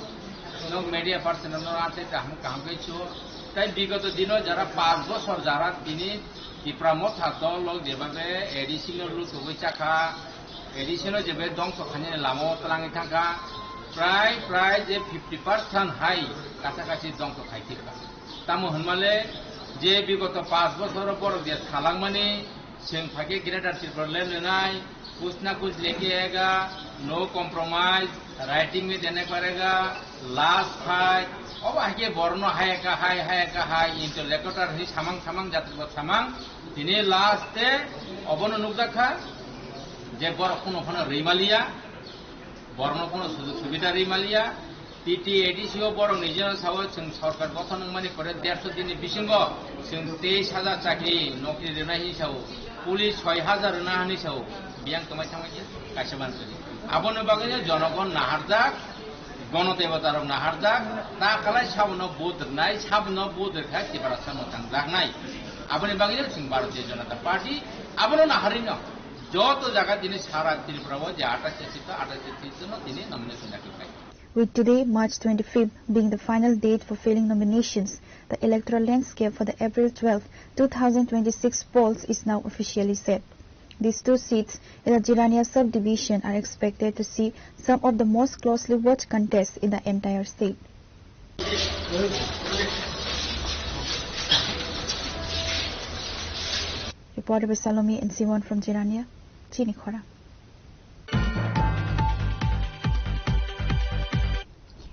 Nok media person no ate kaham kaham khe sio. Tai bigoto dino jara panch bochor jara tini Tipra Motha dol lok jebabe A D C no lutugwi chakha, A D C no jebe dongso khainani lama o twlangwi thangkha, prai prai je fifty percent hai kacha kachi dongso khai thikha. Tamo hwnmale je bigoto panch bochor o borok je salangmani, chwng phaikhe Greater Tripura Land rwnai, कुछ ना कुछ लेके आएगा, no compromise, writing में देने पड़ेगा, last fight, अब आगे borno hai ka hai, hai ka hai, interlocutor hi samang samang, jatri samang, tini last e obono nukjakha, je borok kuno phano rimaliya, borno kuno sujug subida rimaliya, T T A D C o borok ni jeno sao chwng sorkar gothon wngmani pore derso dini bisingo chwng teis hajar chakri nokri rwnai hinwi sao, police soi hajar rwna hinwi sao, biyang twmai thangma khe kaisa mansuri. Aboni bagwino jonogon naharjak, gono debota rok naharjak, ta kalai sabono vote rwnai, sabono vote rwkha Tiprasa mwtang jaknai. Aboni bagwino chwng Bharatiya Janata Party abono naharino joto jaga dini sara Tripura o je athais seat, athais seat no dini nomination dakhil khai. With today, March twenty-fifth, being the final date for filing nominations, the electoral landscape for the April twelfth, two thousand twenty-six polls is now officially set. These two seats in the Jirania subdivision are expected to see some of the most closely watched contests in the entire state. Reported by Salome and Simon from Jirania, Chini Khorang.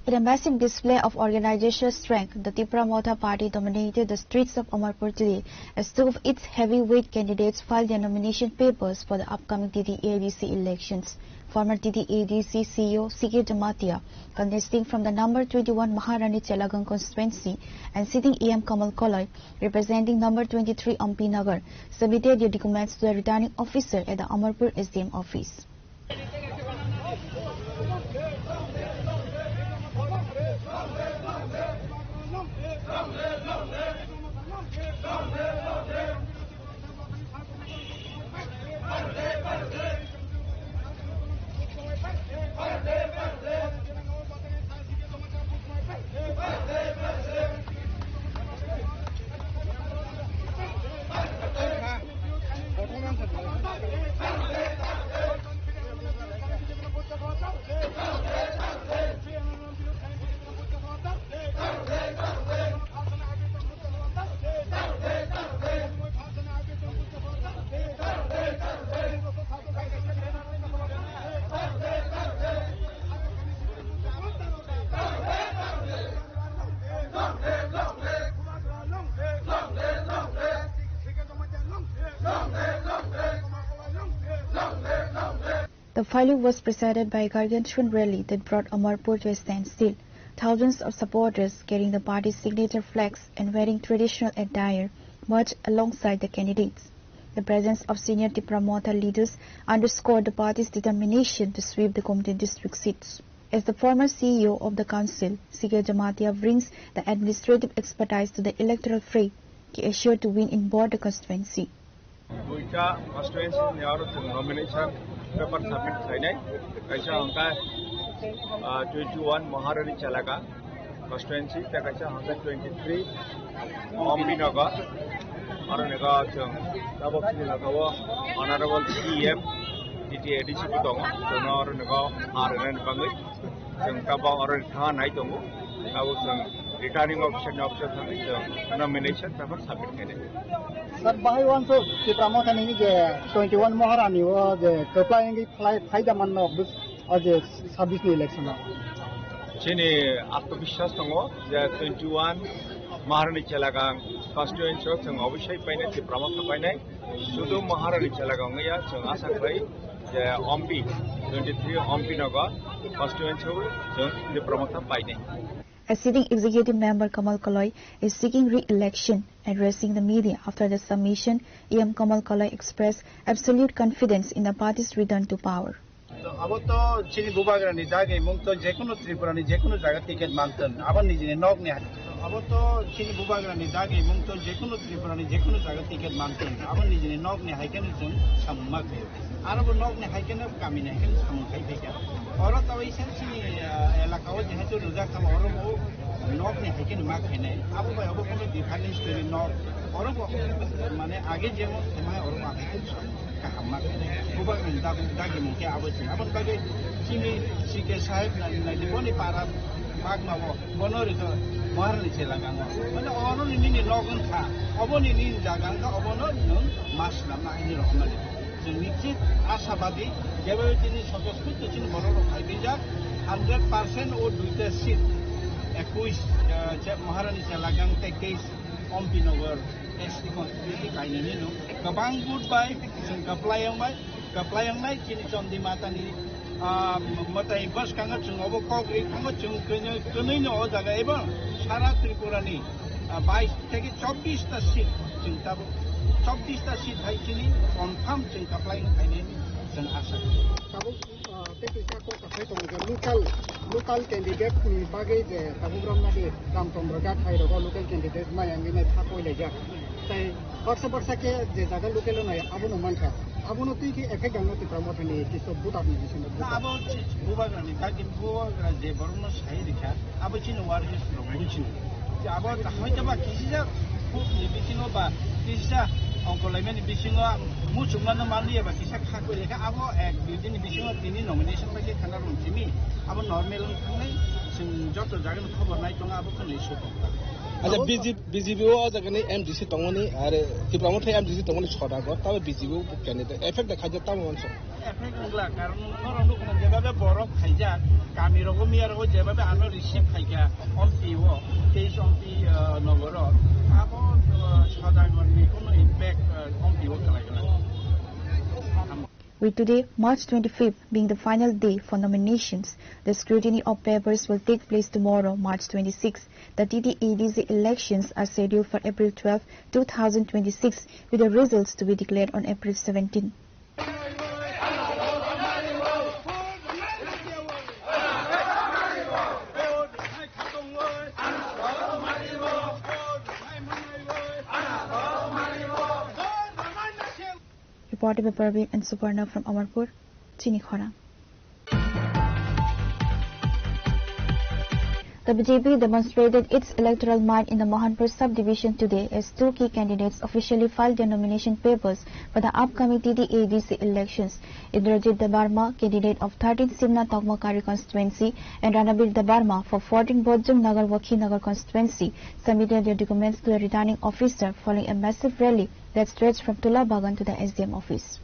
In a massive display of organizational strength, the Tipra Motha Party dominated the streets of Amarpur today as two of its heavyweight candidates filed their nomination papers for the upcoming T T A D C elections. Former T T A D C C E O C K Jamatia, contesting from the number twenty-one Maharani Chelagang constituency, and sitting E M Kamal Koloi, representing number twenty-three Ampi Nagar, submitted their documents to the returning officer at the Amarpur S D M office. The filing was preceded by a gargantuan rally that brought Amarpur to a standstill. Thousands of supporters carrying the party's signature flags and wearing traditional attire marched alongside the candidates. The presence of senior Tipra Motha leaders underscored the party's determination to sweep the Gomti district seats. As the former C E O of the council, C K Jamatia brings the administrative expertise to the electoral fray. He assured to win in both the constituency. Duita constituency ni aro chwng nomination paper submit khainai. Kaisa hwnkha, ah, twenty-one Maharani Chelagang constituency, tei kaisa hwnkha twenty-three Ambinagar. Aro ni go chwng tabok chini laka o Honorable P M T T A D C bo tongo. Chwngno aro ni go ar ni bagwi. Chwng tabok oro thangna nai tongo. Abo chwng returning officer ni office o thangwi chwng nomination paper submit khainai. Sir, bahai wansuk Tipra Motha ni je twenty-one Maharani o je kwplai wngwi phlai phaida manno bus o je sabbish ni election o. Chini atmobiswas tongo je twenty-one Maharani Chelagang constituency o chwng obosai painai, Tipra Motha painai. Sudu Maharani Chelagang wngya, chwng asa khlai je Ampi, twenty-three Ampi Nagar constituency o chwng Tipra Motha painai. As sitting executive member Kamal Koloi is seeking re-election, addressing the media after the submission, E M Kamal Koloi expressed absolute confidence in the party's return to power. To abo to chini bubagrani dagi mung to jekunu Tripurani jekunu jaga ticket mantun. Abo nijini nokni hai. To abo to chini bubagrani dagi mung to jekunu Tripurani jekunu jaga ticket mantun. Abo nijini nokni hai khe chwng samung ma khaio. Aro bo nokni hai khe kamini hai khe samung khai phaikha. Oro to isa chini, ah, elaka o jehetu rwjak kha oro bo nokni hai khe ma khainai. Abo bai abo kono difference kwrwi nok. Oro bo mane age jemon thumai oro bo hai khe samung. Kaham ma khe. Bubagrani dagi, dagi mung khe abo se. Aboni bagwi chini C K saheb nai, nai, boni para bagma bo, bono rito Maharani Chelagang o. Mane ono ni nini nog wngkha, obo ni nini jaga wngkha, obono nwng ma swnam ma hini rohornani. Chwng nischit ashabadi, jeba tini soto sutto chini borok rok phai bijak, hundred percent o duita seat, ekush, ah, che-, Maharani Chelagang tei teis Ompi Nagar S T constituency kainani no. Kwbang vote bai, chwng kwplai wng bai, kwplai wngnai chini Chondi Matani, ah, mwtai bwskango chwng obo kok ri thango, chwng kwnwi, kwnwi no o jaga ebong sara Tripura ni, ah, bais theke chobbish ta seat chwng tabuk, chobbish ta seat hai chini confirm chwng kwplai wng khainai chwng asa. Tabuk, ah, tei kisa kok kwthai tongo je local, local candidate ni bagwi je tabuk romna di Ramchandra Ghat hai rogo local candidate mai ang nai thak koi laijak. Tei baksa baksa khe je jaga local no abono mankha. Abono twi khe effect ang no Tipra Motha ni kisu voter ni bisingo. Na abo bubagra ni, kaki bubagra je borok no sai rikha, abo chini worries rok buchini. Je abo hoito ba kisisa kuk ni bisingo ba kisisa ongkolaimani bisingo muchungma no manliya ba kisa kha koi lekha, abo ek dui din ni bisingo tini nomination bai khe thangna rung simi, abo normal wng thangnai, chwng joto jaga ni khobor nai tongo, abo khe nai suko. Acha, Abo B J P, B J P o jaga ni M D C tongmani, are Tipra Motha M D C tongmani Sodagar, tabo B J P o candidate effect da khaijak tamo manso. Effect wngla, karon norok nukna jebabe borok khaijak, kami rogo miya rogo jebabe ano receive khaikha, Ompi o, teis Ompi, ah, nogoro, abo, ah, Sodagar ni kono impact, ah, Ompi o khlai khlai. With today, March twenty-fifth, being the final day for nominations, the scrutiny of papers will take place tomorrow, March twenty-sixth. The T T A D C elections are scheduled for April twelfth, two thousand twenty-six, with the results to be declared on April seventeenth. Reported by Parveen and Suparna from Amarpur, Chini Khorang. The B J P demonstrated its electoral might in the Mohanpur subdivision today as two key candidates officially filed their nomination papers for the upcoming T T A D C elections. Indrajit Debbarma, candidate of thirteen Simna Tokmokari constituency, and Ranabir Debbarma for fourteen Bojong Nagar Wakhinagar constituency, submitted their documents to the returning officer following a massive rally that stretched from Tula Bagan to the S D M office.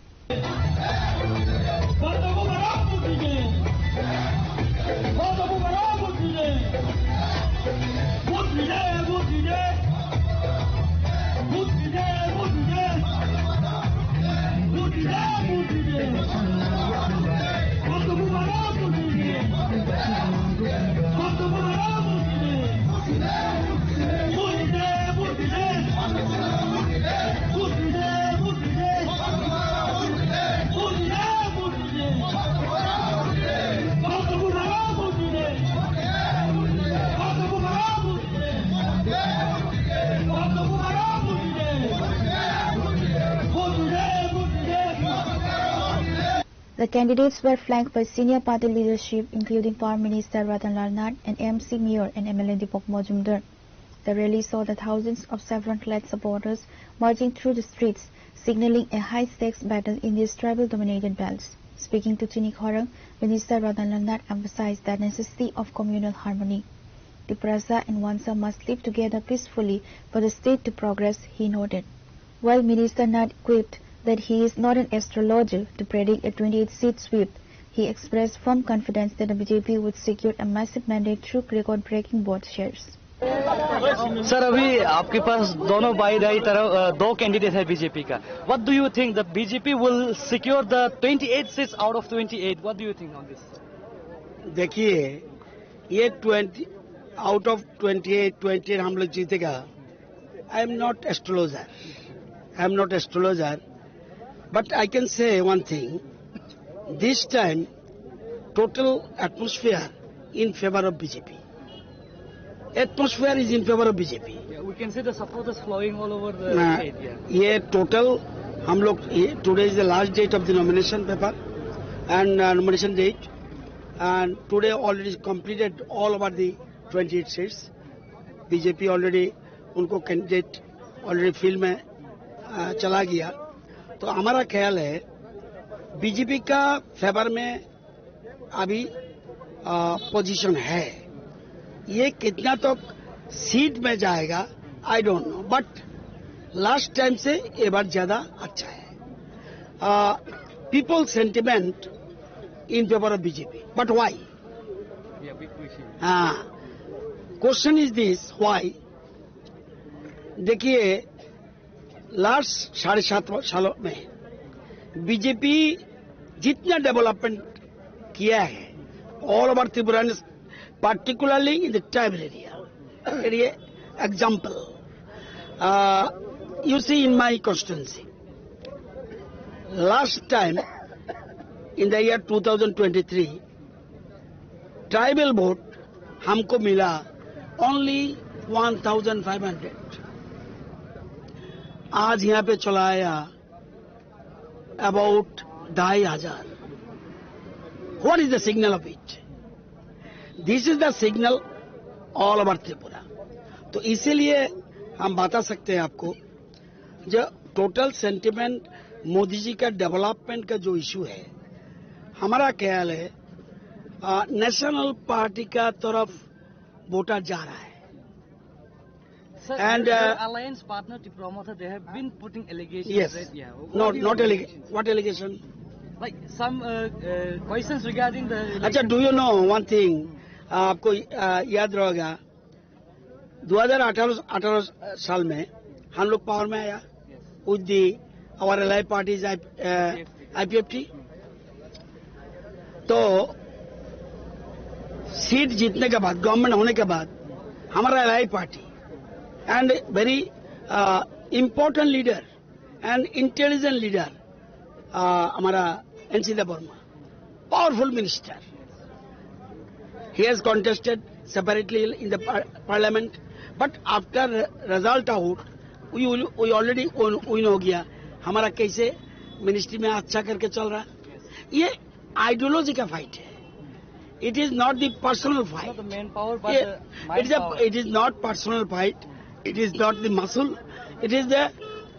The candidates were flanked by senior party leadership, including former Minister Ratan Lal Nath and M C Mayor and M L A Deepak Majumdar. The rally saw the thousands of saffron-clad supporters marching through the streets, signaling a high-stakes battle in these tribal-dominated belts. Speaking to Chini Khorang, Minister Ratan Lal Nath emphasized the necessity of communal harmony. Tiprasa and Wansa must live together peacefully for the state to progress, he noted. While Minister Nath quipped that he is not an astrologer to predict a twenty-eight seat sweep, he expressed firm confidence that the B J P would secure a massive mandate through record-breaking vote shares. Sir, अभी आपके पास दोनों बाई दाई तरफ, अ, दो कैंडिडेट है बीजेपी का। What do you think, the B J P will secure the twenty eight seats out of twenty eight? What do you think on this? देखिए, ये twenty, out of twenty eight, twenty eight हम लोग जीतेगा। I am not astrologer, I am not astrologer, but I can say one thing, this time total atmosphere in favor of B J P. Atmosphere is in favor of B J P. Yeah, we can see the supporters flowing all over the ना, state, yeah. ये टोटल हम लोग, ये, today is the last date of the nomination paper and, uh, nomination date, and today already completed all over the twenty eight seats. B J P already उनको candidate already field में, अ, चला गया। तो हमारा ख्याल है बीजेपी का फेवर में अभी, अ, पोजीशन है। ये कितना तक सीट में जाएगा, I don't know, but last time से ये बार ज्यादा अच्छा है। Uh, people sentiment in favor of B J P. But why? Yeah, big question. Ah, question is this, why? देखिए, लास्ट साढ़े सात सालों में बीजेपी जितना डेवलपमेंट किया है all over Tripura, particularly in the tribal area. Example, uh, you see, in my constituency, last time in the year two thousand twenty-three, tribal vote हमको मिला only one thousand five hundred। आज यहाँ पे चला आया अबाउट ढाई हजार। What is the signal of it? This is the signal all over Tripura। तो इसीलिए हम बता सकते हैं आपको, जो टोटल सेंटिमेंट मोदी जी का डेवलपमेंट का जो इशू है, हमारा ख्याल है, आ, नेशनल पार्टी का तरफ वोटर जा रहा है। Sir, And, your uh, alliance partner Tipra Motha, they have been putting allegations, yes, right? Yeah. What not do you not allegation? Allegation, what allegation? Like some, uh, uh, questions regarding the अच्छा, election। Do you know one thing? आपको, uh, याद रहेगा, दो हज़ार अठारह, अठारह साल में हम लोग पावर में आया। Yes। With the, our allied parties, I, uh, I P F T। तो सीट जीतने के बाद, गवर्नमेंट होने के बाद, हमारा ally party and very important leader and intelligent leader, uh, हमारा NC Debbarma, powerful minister, he has contested separately in the par-, parliament, but after result out, we will, we already win, win हो गया। हमारा कैसे मिनिस्ट्री में अच्छा करके चल रहा है? ये आइडियोलॉजी का फाइट है। It is not the personal fight। Not the man power, but ये, the mind it is a, power। It is not personal fight। It is not the muscle। It is the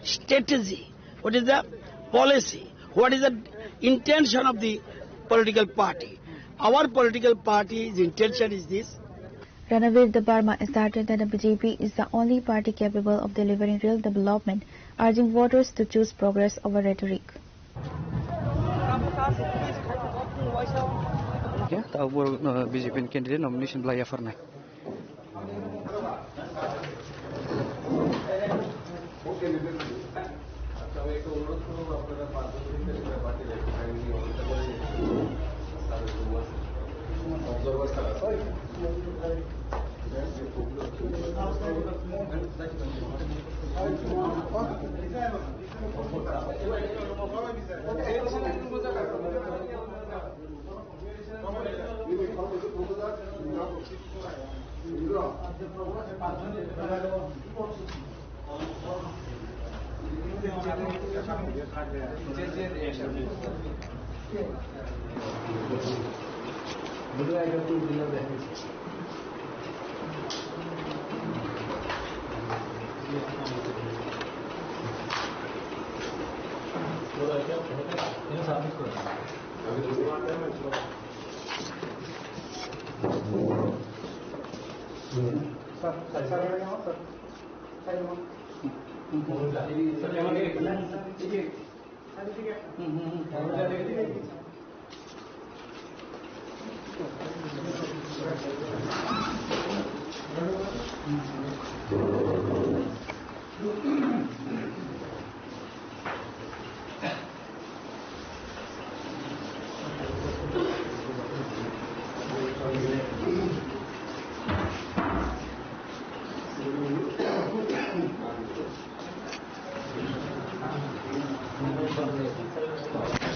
strategy। What is the policy? What is the intention of the political party? Our political party's intention is this। Ranveer Debbarma asserted that the B J P is the only party capable of delivering real development, urging voters to choose progress over rhetoric. Ya, tabuk, uh, B J P ni candidate nomination belai yapharnai.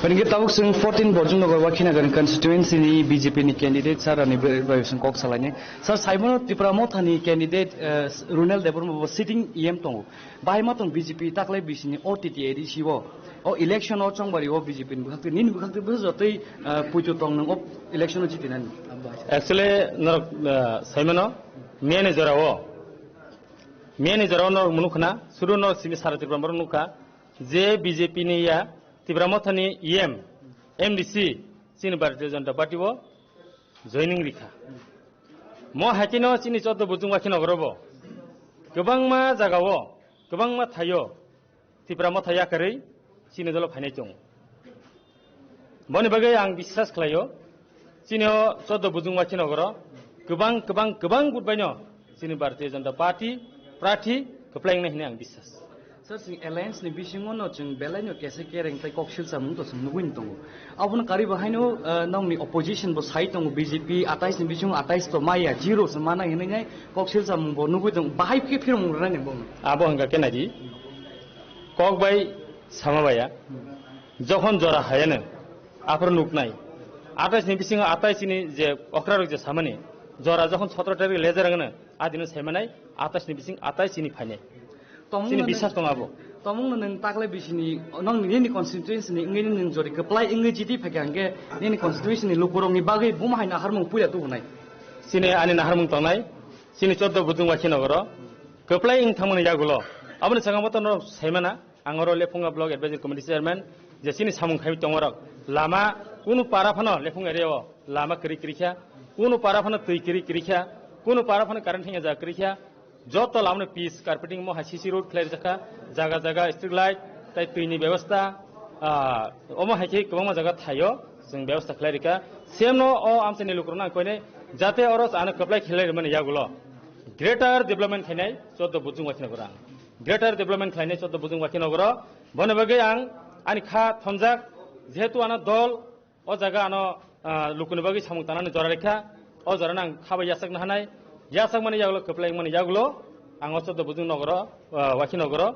Hingke tabuk chwng fourteen Borjumnagar Wakhinagani constituency ni B J P ni candidate sir ani bai song kok salaini. Sir, saimano Tipra Motha ni candidate, eh, Runel Debbarma bo sitting E M tongo. Bahai ma tong B J P taklai bisini o T T A D C o, o election o chongbari o B J P ni bwkhak twi, nini bwkhak twi bwsa jotoi, eh, puitu tong nang o election o jitinani. Actually, norok, eh, saimano, miyani jora o, miyani jora o norok mwnukha na, sudu norok simi sara Tripura norok nukha, je B J P ni ya, Tipra Motha ni E M, M D C, chini Bharatiya Janata Party o joining rikha. Mo haikhe no chini choddo Borjum Wakhinagaro bo kwbangma jaga o, kwbangma thaio Tipra Motha yakarwi chini dolo phainai tongo. Boni bagwi ang biswas khlaio, chini o chordo bujung wakhino goro kwbang, kwbang, kwbang vote baino chini Bharatiya Janata Party prathi kwplai wngnai hwnwi ang biswas. Sir, chwng alliance ni bisingo no chwng belai no kesa kereng tei kok silsa mung to chwng nugwi tongo. Abono kari bo haino, eh, nongni opposition bo sai tongo, B J P atais ni bisingo atais to maya, zero se mana hinwi nai kok silsa mung bo nugwi tongo. Bahai khe phirmung rwnai ni bo. Abo hwnka khe naidi. Kok bai sama baya. Jokhon jora hayano, aphuru nuknai. Atais ni bisingo atais ni je okra rok je samani, jora jokhon sotro tarik lejar wngno, adino saimanai, atais ni bising atais chini phainai. Tomung Chini no bisas nwng, tongo abo. Tomung no nwng taklai bisini, nong nini constituency ni wngwi nwng jori kwplai wngwi jiti phaikha hwnkhe nini constituency ni lukurok ni bagwi buma hai naharmung puila tubunai. Chini ani naharmung tongnai, chini chordo bujung wakhino goro, kwplai wng thangmani yagulo. Aboni saka moto norok saimana, ang oro Lephunga Block Advisory Committee Chairman, je chini samung khai tongo rok, lama kunu para phano Lephung area o lama kwrwi kwrwi kha, kunu para phano twi kwrwi kwrwi kha, kunu para phano current thangya jaga kwrwi kha, joto lamano pitch carpeting mo hai C C road khlai rijak kha, jaga jaga street light, tai twi ni bebostha, ah, omo hai khe kwbangma jaga thaio chwng bebostha khlai rikha. Same no o amchaini lukurokno ang koinai, jate oro ano kwplai khlai rwmani yagulo greater development khainai chordo bujung wakhino goro ang. Greater development khlainai chordo bujung wakhino goro. Boni bagwi ang ani kha thonjak, jehetu ano dol o jaga ano, ah, lukuni bagwi samung tanani jora rikha, o jorano ang kha bai yachakna hanai, yachakmani yagulo, kwplai wngmani yagulo, ang o chordo bujung nogoro, ah, wakhi nogoro,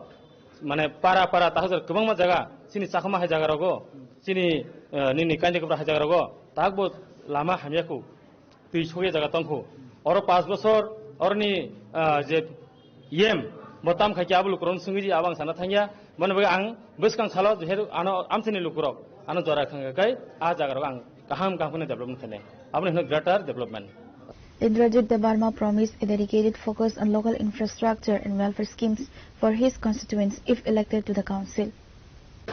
mane para para tahajor kwbangma jaga, chini Chakma hai jaga rogo, chini, ah, nini Kainjakopra hai jaga rogo, tahakbo lama hamya khu, twi sokya jaga tongkhu, oro pas bosor, oroni, ah, je Yem, bo tam khai khe abo lukurok swngwi di, abo ang sana thangya. Bono bagwi ang bwskang salo jeher ano amchaini lukurok ano jora khangka kai a jaga rok ang kaham kaham kheno development khainai. Aboni hino greater development. Indrajit Debbarma promised a dedicated focus on local infrastructure and welfare schemes for his constituents if elected to the council.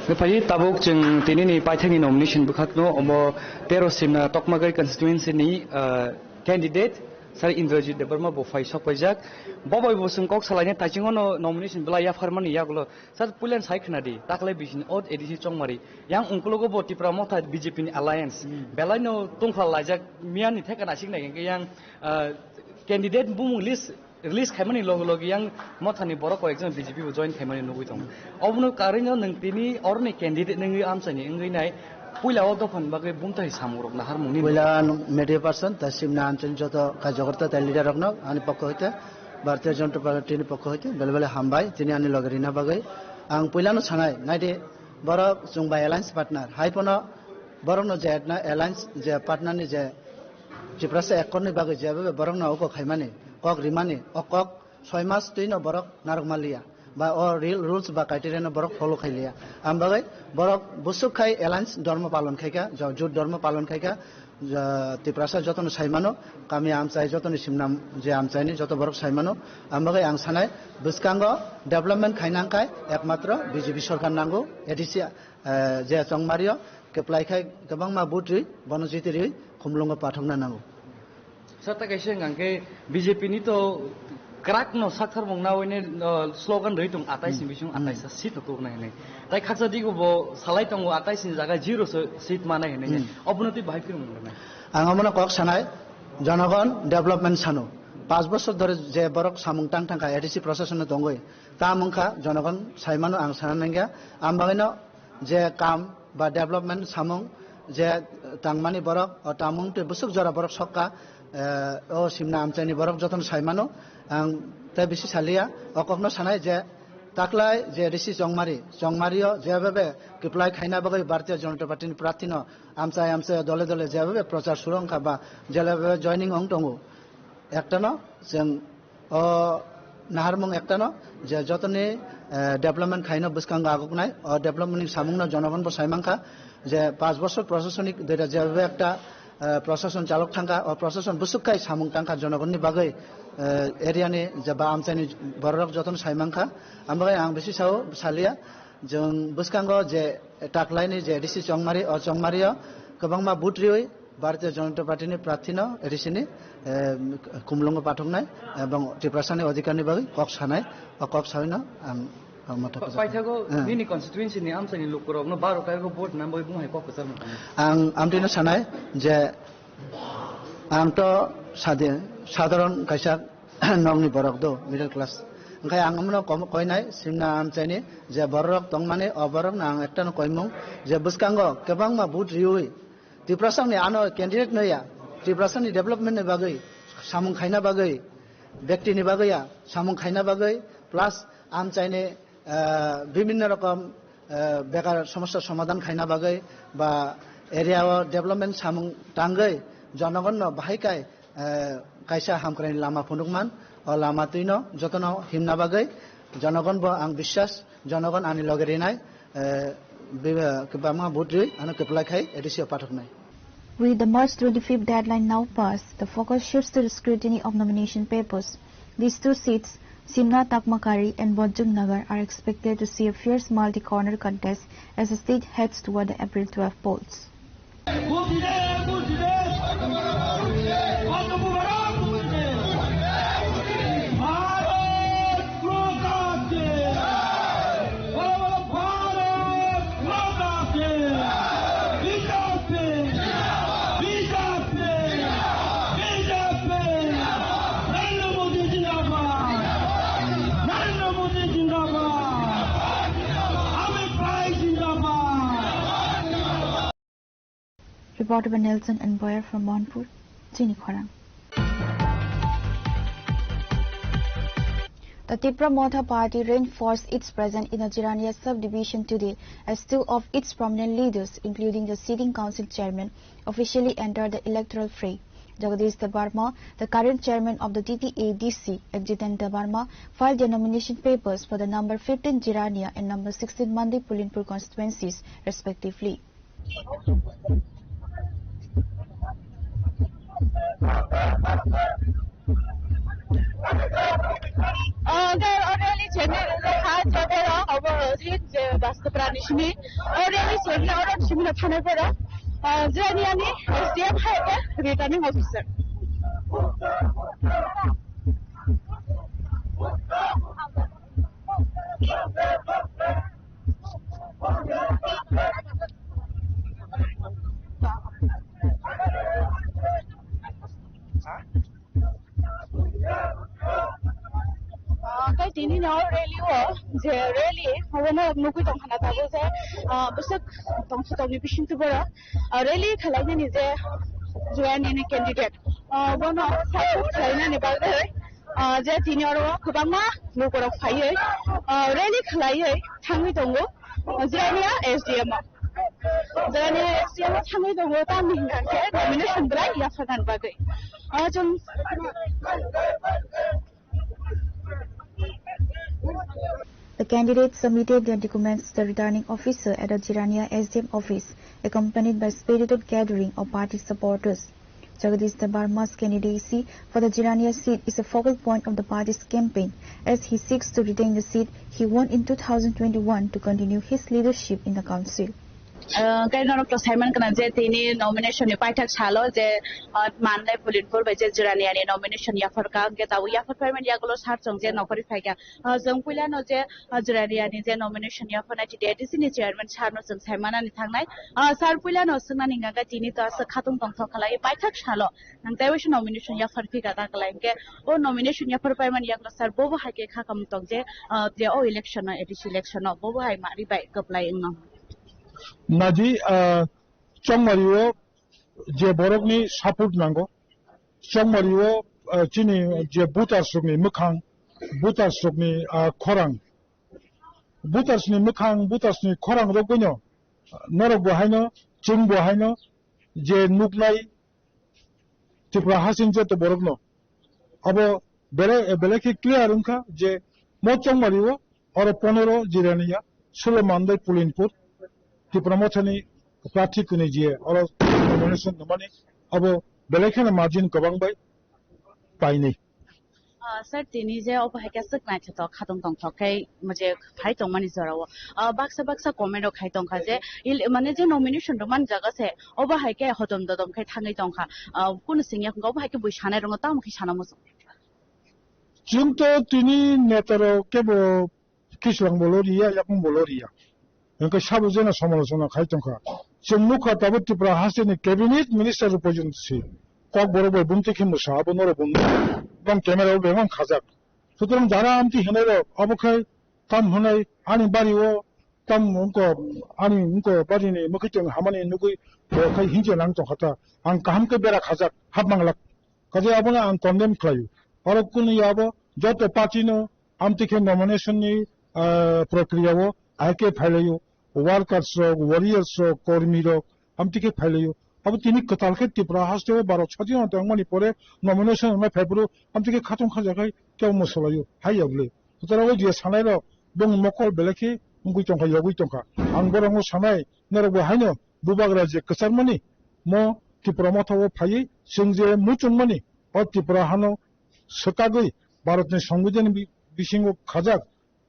Phai tabuk chwng tinini paithakni nomination bwkhakno omo tero simna Tokmagai constituency ni, ah, candidate Sir Indrajit Debbarma bo phai sok paijak. Bo bai bo chwng kok salaina taichungo no nomination belai yapharmani yagulo. Sir puilan sai khwnadi, taklai bisini ot A D C Chongmari. Yang ungkulogo bo Tipra Motha B J P ni alliance. Hmm. Belai no tungphla laijak miyani theka nasik nai yang, ah, candidate bumung list release khaimani loge loge yang mothani borok koi ekjon B J P bo join khaimani nugui tongo. Obono karwino nwng tini oroni candidate nungwi amchaini wngwi nai puila o dophani bagwi bumtai samung rok naharmung ni. Puila media person ta simna amchaini joto kajagorta ta leader rokno ani pokho hoite Bharatiya Janata Party ni pokho hoite bele bele hambai tini ani loge rina bagwi. Ang puilano sanai naidi borok chwng bai alliance partner hai pono borokno je alliance je partner ni je Tiprasa ekkorni bagwi jeba borokno o kok khaimani, kok rimani, o kok soi mas twino borok narwk manliya. Ba o real rules ba criteria no borok follow khailiya. Am bagwi borok busuk khai alliance dhormo palon khaikha, jo-, jut dhormo palon khaikha, jo-, Tiprasa jotono saimano, kami amchai jotoni simnam je amchaini joto borok saimano. Am bagwi ang sanai bwskango development khainang khai ekmatro B J P sorkar nango, A D C, eh, je Chongmario, kwplai khai kwbangma vote rwi, bono jiti rwi, khumlungo pathokna nango. Sir, ta kaisa hwnkha khe B J P ni to kwrak no sakthar mung nawi ne, uh, slogan rwi tong atais ni bising Hmm. atais seat no tubunai hinwi. Tai khaksa digo bo salai tongo atais ni jaga zero se seat manai hinwi. Hmm. Obono twi bahai phirmung rwnai. Ang omono kok sanai, jonogon development sano. Pas bosor dhore je borok samung tang thangkha A D C procession no tongwi. Tam wngkha jonogon saimano ang sana nangya. Am bagwino je kam ba development samung je tangmani borok, o tamung tei bwswk jora borok sokka, eh, o simna amchaini borok jotono saimano. Ang tei bisi saliya, o kokno sanai je taklai je A D C Chongmari, Chongmario jebebe kwplai khaina bagwi Bharatiya Janata Party ni prarthi no amchai amchai dole dole jebebe prochar suru wngkha ba jebebe joining wng tongo. Ektano chwng o naharmung ektano je jotoni, eh, development khaino bwskango aguknai, o development ni samungno jonogon bo saimankha je pas bosor prosasonik deta jeba ekta, eh, prosason chalok thangkha, o prosason bwswk khai samung tangkha jonogonni bagwi, eh, area ni je ba amchaini bororok jotono saimankha. Ambagai ang bisi sao salia, jwng bwskango je taklaini je A D C Chongmari, o Chongmario kwbangma vote riwi Bharatiya Janata Party ni prarthi no A D C ni, eh, khumlungo pathoknai ebong Tiprasa ni odhikar ni bagwi kok sanai, o kok sawi no ang Tamo tamo. Paithago, eh, nini constituency ni amchaini lukurokno baro kaigo vote namboi bung hai kok kwchar mano. Ang amtwino sanai je ang to sadi-, sadharon kaisa nokni borok do, middle class. Hwnkhe ang amno kom-, koinai simna amchaini je bororok tongmani, o borokno ang ektano koimung je bwskango kwbangma vote riwi Tiprasani ano candidate no ya, Tiprasani development ni bagwi, samung khaina bagwi, bekti ni bagwi ya, samung khaina bagwi, plus amchaini, ah, bibhinno rokom, ah, bekar somosya somadhan khaina bagwi ba area o development samung tangwi jonogon no bahai kai, ah, kaisa hamkrai lama phunukman, o lama twino jotono himna bagwi jonogon bo ang biswas, jonogon ani loge rinai, eh, bi-, eh, kwbangma vote rwi ano kwplai khai A D C o pathoknai. With the March twenty-fifth deadline now passed, the focus shifts to the scrutiny of nomination papers. These two seats, Simna Takmakari and Bojung Nagar, are expected to see a fierce multi-corner contest as the state heads toward the April twelve polls. Reported by Nelson and Boyer from Mohanpur, Chini Khorang. The Tipra Motha Party reinforced its presence in the Jirania subdivision today as two of its prominent leaders, including the sitting council chairman, officially entered the electoral fray. Jagadish Debbarma, the current chairman of the T T A D C, and Jiten Debbarma filed their nomination papers for the number fifteen Jirania and number sixteen Mandi Pulinpur constituencies, respectively. Hwnkhe o rally chengwi rwjak kha, joto rok obo jit je Baskapra ni simi o rally chengwi oro simi no thanai phoro, ah, Jirania ni S D M hai khe returning officer. Ah, tei tini no rally o je rally obono nugwi tongkha na tabuk je, ah, bwswk tongthok tongni bisingtwi borok, ah, rally khwlainani je Jirania ni candidate, ah, bono support khlainani bagwi, ah, je tini oro kwbangma lukurok phaiwi, ah, rally khwlaiwi thangwi tongo Jirania S D M o. Jirania S D M o thangwi tongo tamni hwnkha khe nomination belai yapharnani bagwi. Ah, chwng The candidates submitted their documents to the returning officer at the Jirania S D M office, accompanied by spirited gathering of party supporters. Jagadish Debbarma's candidacy for the Jirania seat is a focal point of the party's campaign, as he seeks to retain the seat he won in two thousand twenty-one to continue his leadership in the council. Ah, khe norok to saiman kana je tini nomination ni paithak salo je, ah, Mandai Pulinpur bai je Jirania ni nomination yapharkha, hwnkhe tabuk yaphar phaimani yagulo sar chwng je nokhorwi phaikha. Ah, chwng puilano je, ah, Jirania ni je nomination yapharnai T T A D C ni chairman sar no chwng saimanani thangnai. Ah, sar puilano swngnani hwnkha khe tini to aswk khatung tongthok khlai paithak salo nang tei waisa nomination yaphar phika ta khlai hwnkhe o nomination yaphar paimani yagulo sar bobo hai khe kha kamung tong je, ah, je o election no A D C election no bobo hai mari bai kwplai wngno. Naji, ah, Chongmari o je borokni support nango, Chongmari o, ah, chini je voters rokni mwkhang, voters rokni, ah, khorang, voters ni mwkhang, voters ni khorang rok boino norok bo haino, chwng bo haino je nuknai Tripura hasing joto borokno abo belai, belai khe clear wngkha je mo Chongmari o oro pondro Jirania, sulo Mandai Pulinpur, Tripura mothani prarthi kwnwi je oro nomination rwmani abo belai kheno margin kwbang bai painwi. Ah, sir, tini je obo hai khe swk naithothok khatong tongthok khe mo je phai tongmani jorao, ah, baksa baksa comment rok khai tongkha je il-, mane je nomination rwmani jaga se obo hai khe hodom dodom khe thangwi tongkha, ah, kunu singya obo hai khe bui sanai rwngo tamo khe sana muchung. Chwng to tini neta rok kebo Kislang bo lo riya, yakung bo lo riya. Hingke sabo jeno somalochona khai tongkha. Chwng nukha tabuk Tripura hasteni cabinet minister rok porjonto si. Kokborok bai bumtwi khe mwsa abo norok bo nukha. Bong camera o bebak khajak. Sutrang jara amtwi hinai rok abo khai tam hinai ani bari o tam wngko ani wngko barini mwkhwi tong hamani nugwi bo khai hinje nang tongkha ta. Ang kaham khe bera khajak hap manglak. Kaje abono ang condemn khlaio. Oro kunu ya abo joto party no amtwi khe nomination ni, ah, prokriya o ahai khe phailaio. Workers rok, warriors rok, kormi rok amtwi khe phailaio. Abo tini kwtal khe Tripura haste o Bharat sadhino tongmani pore nomination wngnai phaiphuru amtwi khe khatong khajakhai kebo mwsalaio. Hai ya bwle. Sutarao je sanai rok bong mokol belai khe wngwi tongkha, yogwi tongkha. Ang borokno sanai norok bo haino bubagra je kwcharmani mo Tripura motha o phaiwi chwng je muchungmani o Tripura hano swkagwi Bharatni Songbidanni bi-, bisingo khajak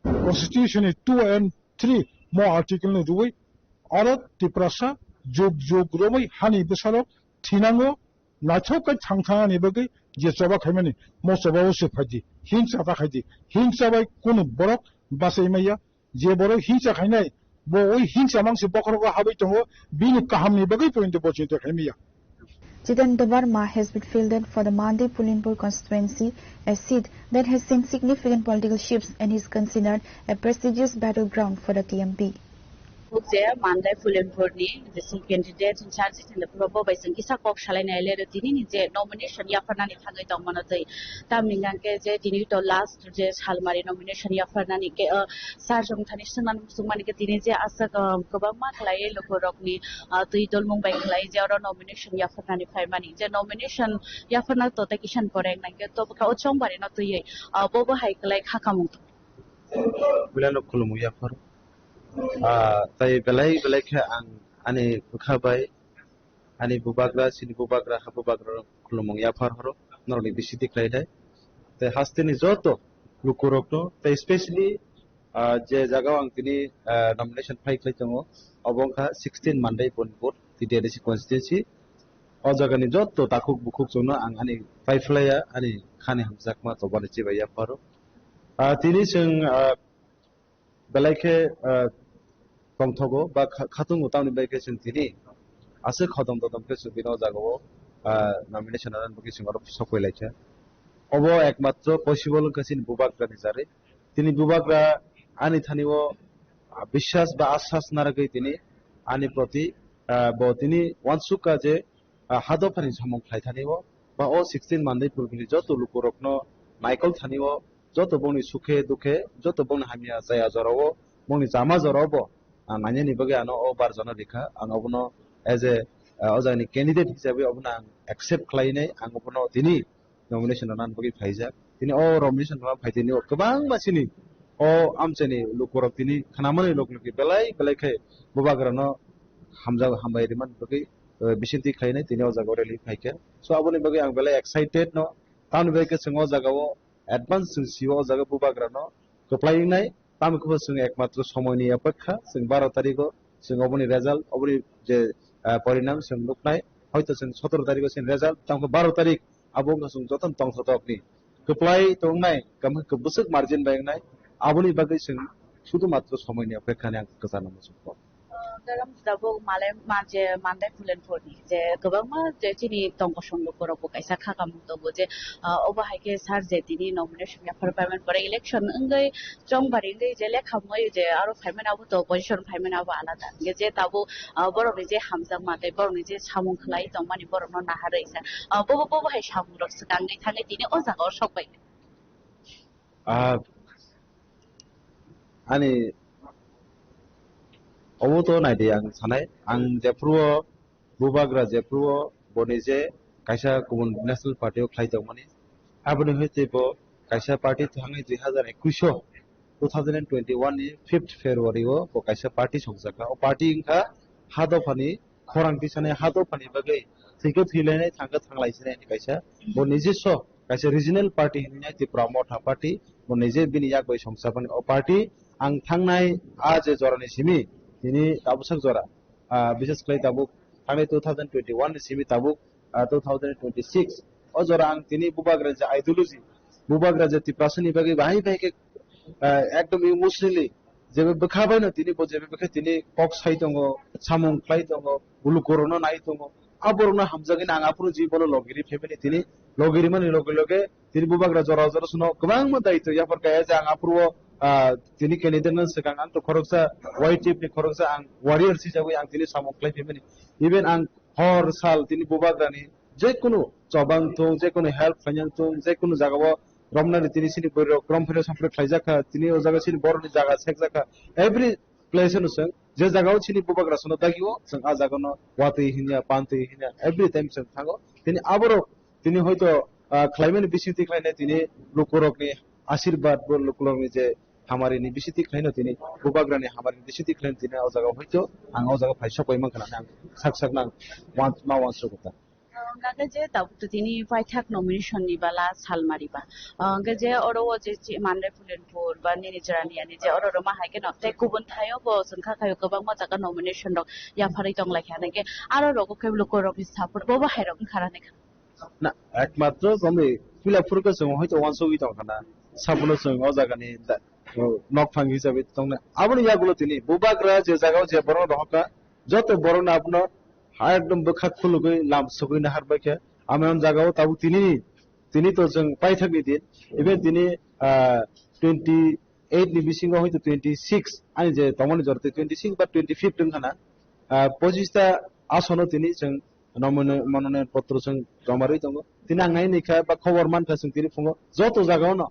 Constitution ni two and three mo article no rwui oro Tiprasa jug jug romwi hani bwsarok thinango naithok khe thang thang ani bagwi je choba khaimani mo choba o se phaidi hingsa ta khaidi hingsa bai kunu borok bachai maya. Je borok hingsa khainai, bo oi hingsa mangsi bokhorogo habwi tongo, bini kahamni bagwi pointo bo chinta khaimaya. Jiten Debbarma has been fielded for the Mandai Pulinpur constituency, a seat that has seen significant political shifts and is considered a prestigious battleground for the T M P. Huk je Mandai Pulinpur ni je sing candidate in charge in the Purbo bai sing kisa kok salai nai le tini ni je nomination yapharnani thangwi tongmano twi. Tamni hwnkhe je tini to last je salmari nomination yapharnani ke, uh, sar jong thani swngmani swngmani ke tini je aswk, uh, kwbangma khlai lukurokni, uh, twi dolmung bai khlai je oro nomination yapharnani phaimani. Je nomination yapharna to tei kisan korek nangkhe to bwkha o chongbarino twiwi, uh, bo bo hai khlai kha kamung. Belai no khulumung yaphar. Ah, tai belai belai khe ang ani bwkha bai ani bubagra, chini bubagra, ha bubagra rok khulumung yaphar horo, norokni bisingtwi khlai thai. Tai hasteni joto lukurokno, tai specially, ah, je jagao ang tini, ah, nomination file khlai tongo, obo wngkha sixteen Mandai Pulinpur, T D R D C constituency. O jagani joto takhuk bukhuk chwngno ang ani paiphlaiya, ani khani hamjakma tobani chibai yapharo. Ah, tini chwng, ah, belai khe, ah, tongthogo ba kha-, khatungo, tamni bai khe chwng tini aswk khodom todom khe chwng tini o jagao, ah, nomination rwna bagwi chwng oro sokoi laikha. Obo ekmatro possible wngkha chini bubagrani jarwi. Tini bubagra ani thani o, ah, biswas ba aswas narwgwi tini ani proti, ah, bo tini uansukha je, ah, ha dophani samung khlai thani o, ba o sixteen Mandai Pulinpur ni joto lukurokno naikol thani o, joto bongni sukhe dukhe, joto bongni hamya chaya jorao, bongni chama jorao bo, ah, nainani bagwi ano o barjano rikha. Ang obono as a, ah, o jagani candidate hisabe obono ang accept khlainai, ang obono tini nomination rwna bagwi phaijak. Tini o nomination rwna phai tini o kwbangma chini o amchaini lukurok tini khnamani lok logi belai belai khe bubagrano hamjak hambai rwmani bagwi, eh, bisingtwi khlainai tini o jaga o rally phaikha. So aboni bagwi ang belai excited no. Tamoni bagwi khe chwng o jaga o advance chwng sio o jaga bubagrano kwplai wngnai. Tamo khe bo chwng ekmatro somoini opekha, chwng baro tarikh o chwng oboni result, oboni je, ah, porinam chwng nuknai, hoito chwng sotoro tarikh o chini result, tamo khe baro tarikh abo wngkha chwng jotono tongthokni kwplai tongnai, tamo khe bwswk margin bai wngnai, aboni bagwi chwng sudhu matro somoini opekha hinwi ang kwchangno muchungo. Garam tabuk malai ma je Mandai Pulinpur ni je kwbangma je chini tong kosong lukurok bo kaisa kha kamung tongo je, ah, obo hai khe sir je tini nomination yaphar paiman pore election wngwi chongbari wngwi je lekha moi je aro phaimani abo to position phaimani abo alada. Hingke je tabuk, ah, borokni je hamjakma tei borokni je samung khlai tongmani borokno naharwi sa, ah, bobo bobo hai samung rok swkangni thangwi tini o jaga o sok bai. Ah, ani obo to naidi ang sanai, ang jephuru o bubagra jephuru o bo nije kaisa kubun national party o khlai tongmani. Aboni hwtwi bo kaisa party thangwi dui hazar ekush o, two thousand and twenty-one ni fifth February o bo kaisa party songchakha. O party wngkha ha dophani khorang tisani, ha dophani bagwi thwikhe thwilainai, thangkhe thanglaisinai hinwi kaisa bo nijiswa kaisa regional party hinwi Tipra Motha Party, bo nije bini yak bai songchapani. O party ang thangnai a je jorani simi tini tabuksak jora, ah, bises khlai tabuk thangnai two thousand twenty-one ni simi tabuk, ah, two thousand twenty-six. O jora ang tini bubagra je ideology, bubagra je Tiprasani bagwi bahai bahai khe ah, ekdom emotionally jebe bwkha baino tini bo jebe bwkha tini kok sai tongo, samung khlai tongo, ulukorokno nai tongo. Aborokno hamjagwi ang aphuru jibono logiri phaimani tini logiri mani loge loge tini bubagra jora jora sono kwbangma daitw yaphar kaya je ang aphuru o, ah, tini candidate no swkang ang to khoroksa Y T F ni khoroksa ang warrior sijagwi ang tini samung khlai phaimani. Even ang hor sal tini bubagrani jekunu chobang thung, jekunu help khlainang thung, jekunu jagao romnani tini sini bwrwirok romphirok samphirok khlaijakha, tini o jaga sini borokni jaga sekjakha, every place no chwng je jagao sini bubagra sono dagio chwng a jagano watwi hinya, pantwi hinya, every time chwng thango. Tini aborok tini hoito, ah, khlaimani bisingtwi khlainai tini lukurokni ashirbad bo lukurokni je hamarini bisingtwi khlaino tini bubagrani hamarini bisingtwi khlaino tini o jaga hoito ang o jaga phai sok pai mankha hinwi ang sak sak nang wan-, ma wansuk ta. Hwnkhe je tabuk to tini paithak nomination ni bala salmari ba. Hwnkhe je oro o je chi-, Mandai Pulenpur ba nini Jirania ni je oro roma hai kheno tei kubun thaio bo chwng kha khaio kwbangma jaga nomination rok yapharwi tong lai kha. Hwnkhe aro rogo khe lukurokni support bo bo hai rok wngkha rani kha. Na, ekmatro chwngni puila phuru khe chwng hoito wansugwi tong kha na. Sabono chwng o jagani da-, o, nokphang hisabe tongnai. Aboni yagulo tini bubagra je jagao je borok rohorkha, joto borokno abono ha ekdom bwkha khulugwi lam sugwi nahar bai khe. Amoni jagao tabuk tini, tini to chwng paithakni din. Even tini, ah, twenty eight ni bisingo hoito twenty six ani je tongmani jora tei twenty six ba twenty fifth wngkha na. Ah, pochista asono tini chwng nomino-, mononoyan potro chwng joma rwi tongo. Tini ang nai nai kha ba khobor man kha chwng tini phungo joto jagao no,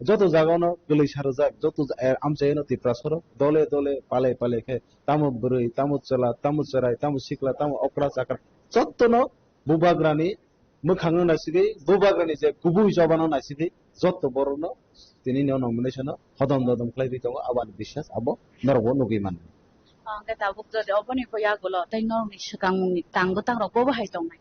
joto jagao no kwlwi sa rwjak, joto ja-, eh, amchaio no Tiprasa rok dole dole pale pale khe tamo bwrwi, tamo chwla, tamo chwrai, tamo sikla, tamo okra chakra joto no bubagrani mwkhangno naisigwi, bubagrani je kubui chobano naisigwi joto borokno tini no nomination no hodom dodom khlaiwi tongo, aboni biswas abo norokbo nugwi mano. Hwnkhe tabuk jodi oboni bo yagulo tei norokni swkangmungni tang bwtang rok bo bo hai tongnai.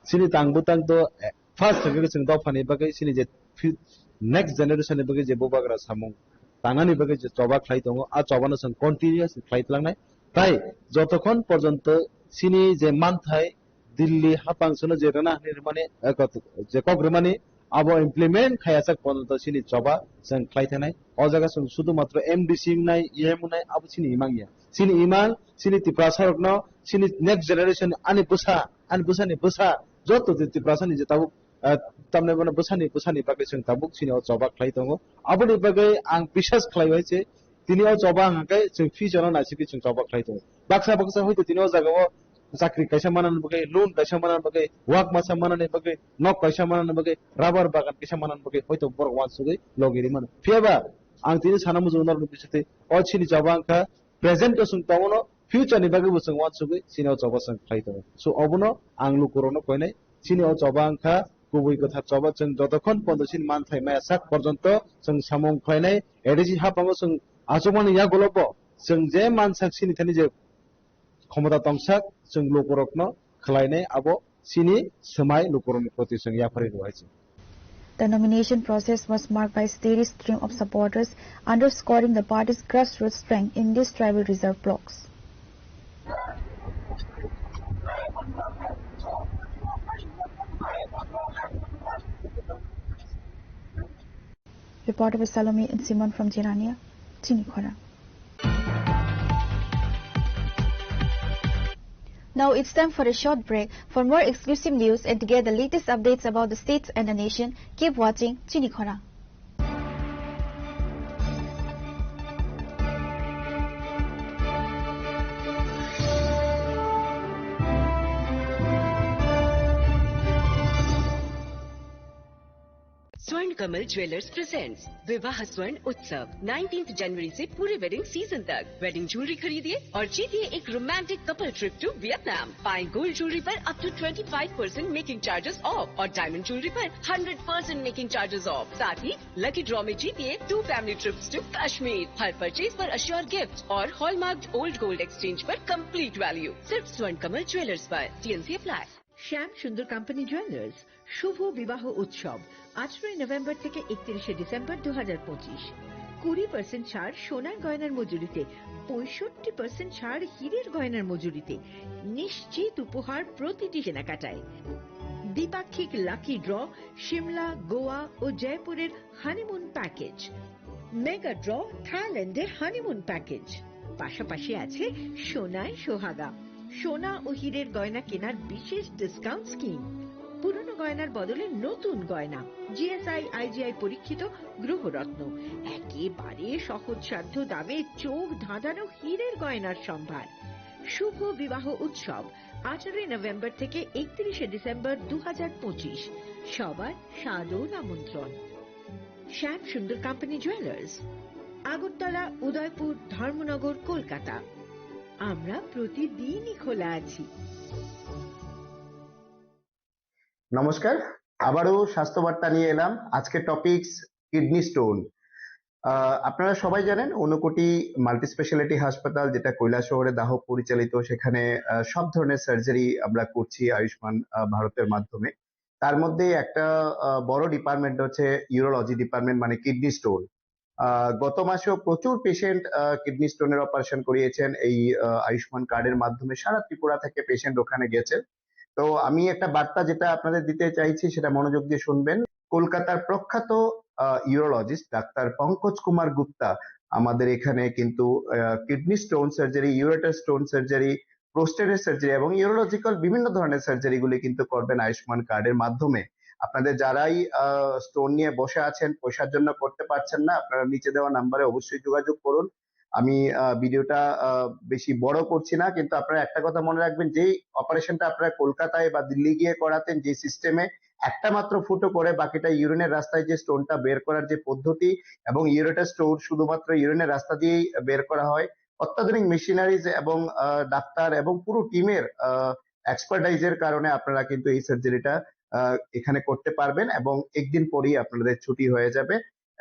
Chini tang bwtang to, eh, first hwnkhe chwng dophani bagwi chini je fu-, next generation ni bagwi je bubagra samung tangnani bagwi je choba khlai tongo, a chobano chwng continuous khlai tlangnai. Tai jotokhon porjonto chini je manthai Delhi hapang sono je rwna hinwi rwmani, eh, kok-, je kok rwmani abo implement khayajak porjonto chini choba chwng khlai thanai. O jaga chwng sudu matro M D C wngnai, E M wngnai abo chini imang ya. Chini imang, chini Tiprasa rokno, chini next generation ani bwsa, ani bwsani bwsa, joto je Tiprasa ni je tabuk, eh, tamni bono bwsani, bwsani bagwi chwng tabuk chini o choba khlai tongo. Aboni bagwi ang biswas khlai bai se, tini o choba hwnkha khe chwng future no naisigwi chwng choba khlai tongo. Baksa baksa hoito tini o jaga o chakri kaisa manani bagwi, loan kaisa manani bagwi, wak masa manani bagwi, nok kaisa manani bagwi, rubber bagan kaisa manani bagwi hoito borok wansugwi logi ri mano. Phiya ba ang tini sana muchungo norokni bisingtwi o chini choba wngkha present o chwng tongo no, future ni bagwi bo chwng wansugwi chini o choba chwng khlai tongo. So obono ang lukurokno koinai, chini o choba wngkha kubui kwthar choba, chwng jotokhon pondo chini manthai maya sak porjonto chwng samung khlainai, A D C haphango chwng achukmani yagulo bo chwng je mansak chini thani je khomota tongsak chwng lukurokno khlainai abo chini swmai lukurokni proti chwng yapharwi rwhai se. The nomination process was marked by steady stream of supporters, underscoring the party's grassroots strength in these tribal reserve blocks. Reporter by Salome and Simon from Jirania, Chini Khorang. Now it's time for a short break. For more exclusive news and to get the latest updates about the states and the nation, keep watching Chini Khorang. स्वर्ण Kamal jewellers presents विवाह स्वर्ण उत्सव, नाइनटीन्थ जनवरी से पूरे wedding season तक। Wedding jewellery खरीदिए और जीतिए एक romantic couple trip to Vietnam. पाएं गोल्ड ज्वेलरी पर up to twenty five percent making charges off और डायमंड ज्वेलरी पर hundred percent making charges off. साथ ही लकी ड्रॉ में जीतिए two family trips to Kashmir. हर परचेज पर अश्योर गिफ्ट और हॉलमार्क्ड ओल्ड गोल्ड एक्सचेंज पर कंप्लीट वैल्यू। सिर्फ स्वर्ण कमल ज्वेलर्स पर। TNC apply. শ্যাম সুন্দর কোম্পানি জুয়েলার্স, শুভ বিবাহ উৎসব, আঠারোই নভেম্বর থেকে একত্রিশে ডিসেম্বর দু হাজার পঁচিশ। কুড়ি পার্সেন্ট ছাড় সোনার গয়নার মজুরিতে, পঁয়ষট্টি পার্সেন্ট ছাড় হীরের গয়নার মজুরিতে, নিশ্চিত উপহার প্রতিটি কেনাকাটায়। দ্বিপাক্ষিক লাকি ড্র, সিমলা, গোয়া ও জয়পুরের হানিমুন প্যাকেজ। মেগা ড্র থাইল্যান্ডে হানিমুন প্যাকেজ, পাশাপাশি আছে সোনায় সোহাগা, সোনা ও হীরের গয়না কেনার বিশেষ ডিসকাউন্ট স্কিম। পুরনো গয়নার বদলে নতুন গয়না, জিএসআই আইজিআই পরীক্ষিত গ্রহরত্ন, একেবারে সহজসাধ্য দামে চোখ ধাঁধানো হীরের গয়নার সম্ভার। শুভ বিবাহ উৎসব আঠারোই নভেম্বর থেকে একত্রিশে ডিসেম্বর দু হাজার পঁচিশ। সবার সাদর আমন্ত্রণ। শ্যাম সুন্দর কোম্পানি জুয়েলার্স, আগরতলা, উদয়পুর, ধর্মনগর, কলকাতা। আমরা প্রতিদিনই খোলা আছি। নমস্কার, আবারও স্বাস্থ্য বার্তা নিয়ে এলাম। আজকে টপিকস কিডনি স্টোন। আহ, আপনারা সবাই জানেন, ঊনকোটি মাল্টি স্পেশালিটি হাসপাতাল, যেটা কৈলাসহরে দাহক পরিচালিত, সেখানে আহ, সব ধরনের সার্জারি আমরা করছি আয়ুষ্মান আহ, ভারতের মাধ্যমে। তার মধ্যে একটা আহ, বড় ডিপার্টমেন্ট হচ্ছে ইউরোলজি ডিপার্টমেন্ট, মানে কিডনি স্টোন। আহ, গত মাসেও প্রচুর পেশেন্ট কিডনি স্টোনের অপারেশন করিয়েছেন এই আহ, আয়ুষ্মান কার্ডের মাধ্যমে। সারা ত্রিপুরা থেকে পেশেন্ট ওখানে গেছেন। তো আমি একটা বার্তা যেটা আপনাদের দিতে চাইছি, সেটা মনোযোগ দিয়ে শুনবেন। কলকাতার প্রখ্যাত ইউরোলজিস্ট ডাক্তার পঙ্কজ কুমার গুপ্তা আমাদের এখানে কিন্তু kidney stone surgery, ureter stone surgery, প্রোস্টেটের সার্জারি এবং ইউরোলজিক্যাল বিভিন্ন ধরনের সার্জারিগুলি কিন্তু করবেন আয়ুষ্মান কার্ডের মাধ্যমে। আপনাদের যারাই স্টোন নিয়ে বসে আছেন, পয়সার জন্য করতে পারছেন না, আপনারা নিচে দেওয়া নাম্বারে অবশ্যই যোগাযোগ করুন। আমি আহ, ভিডিওটা আহ, বেশি বড় করছি না, কিন্তু আপনারা একটা কথা মনে রাখবেন, যেই অপারেশনটা আপনারা কলকাতায় বা দিল্লি গিয়ে করাতেন, যে সিস্টেমে একটা মাত্র ফুটো করে বাকিটা ইউরিনের রাস্তায় যে স্টোনটা বের করার যে পদ্ধতি, এবং ইউরেটার স্টোন শুধুমাত্র ইউরিনের রাস্তা দিয়েই বের করা হয়। অত্যাধুনিক মেশিনারিজ এবং আহ, ডাক্তার এবং পুরো টিমের এক্সপার্টাইজের কারণে আপনারা কিন্তু এই সার্জারিটা এখানে করতে পারবেন এবং একদিন পরেই আপনাদের ছুটি হয়ে যাবে।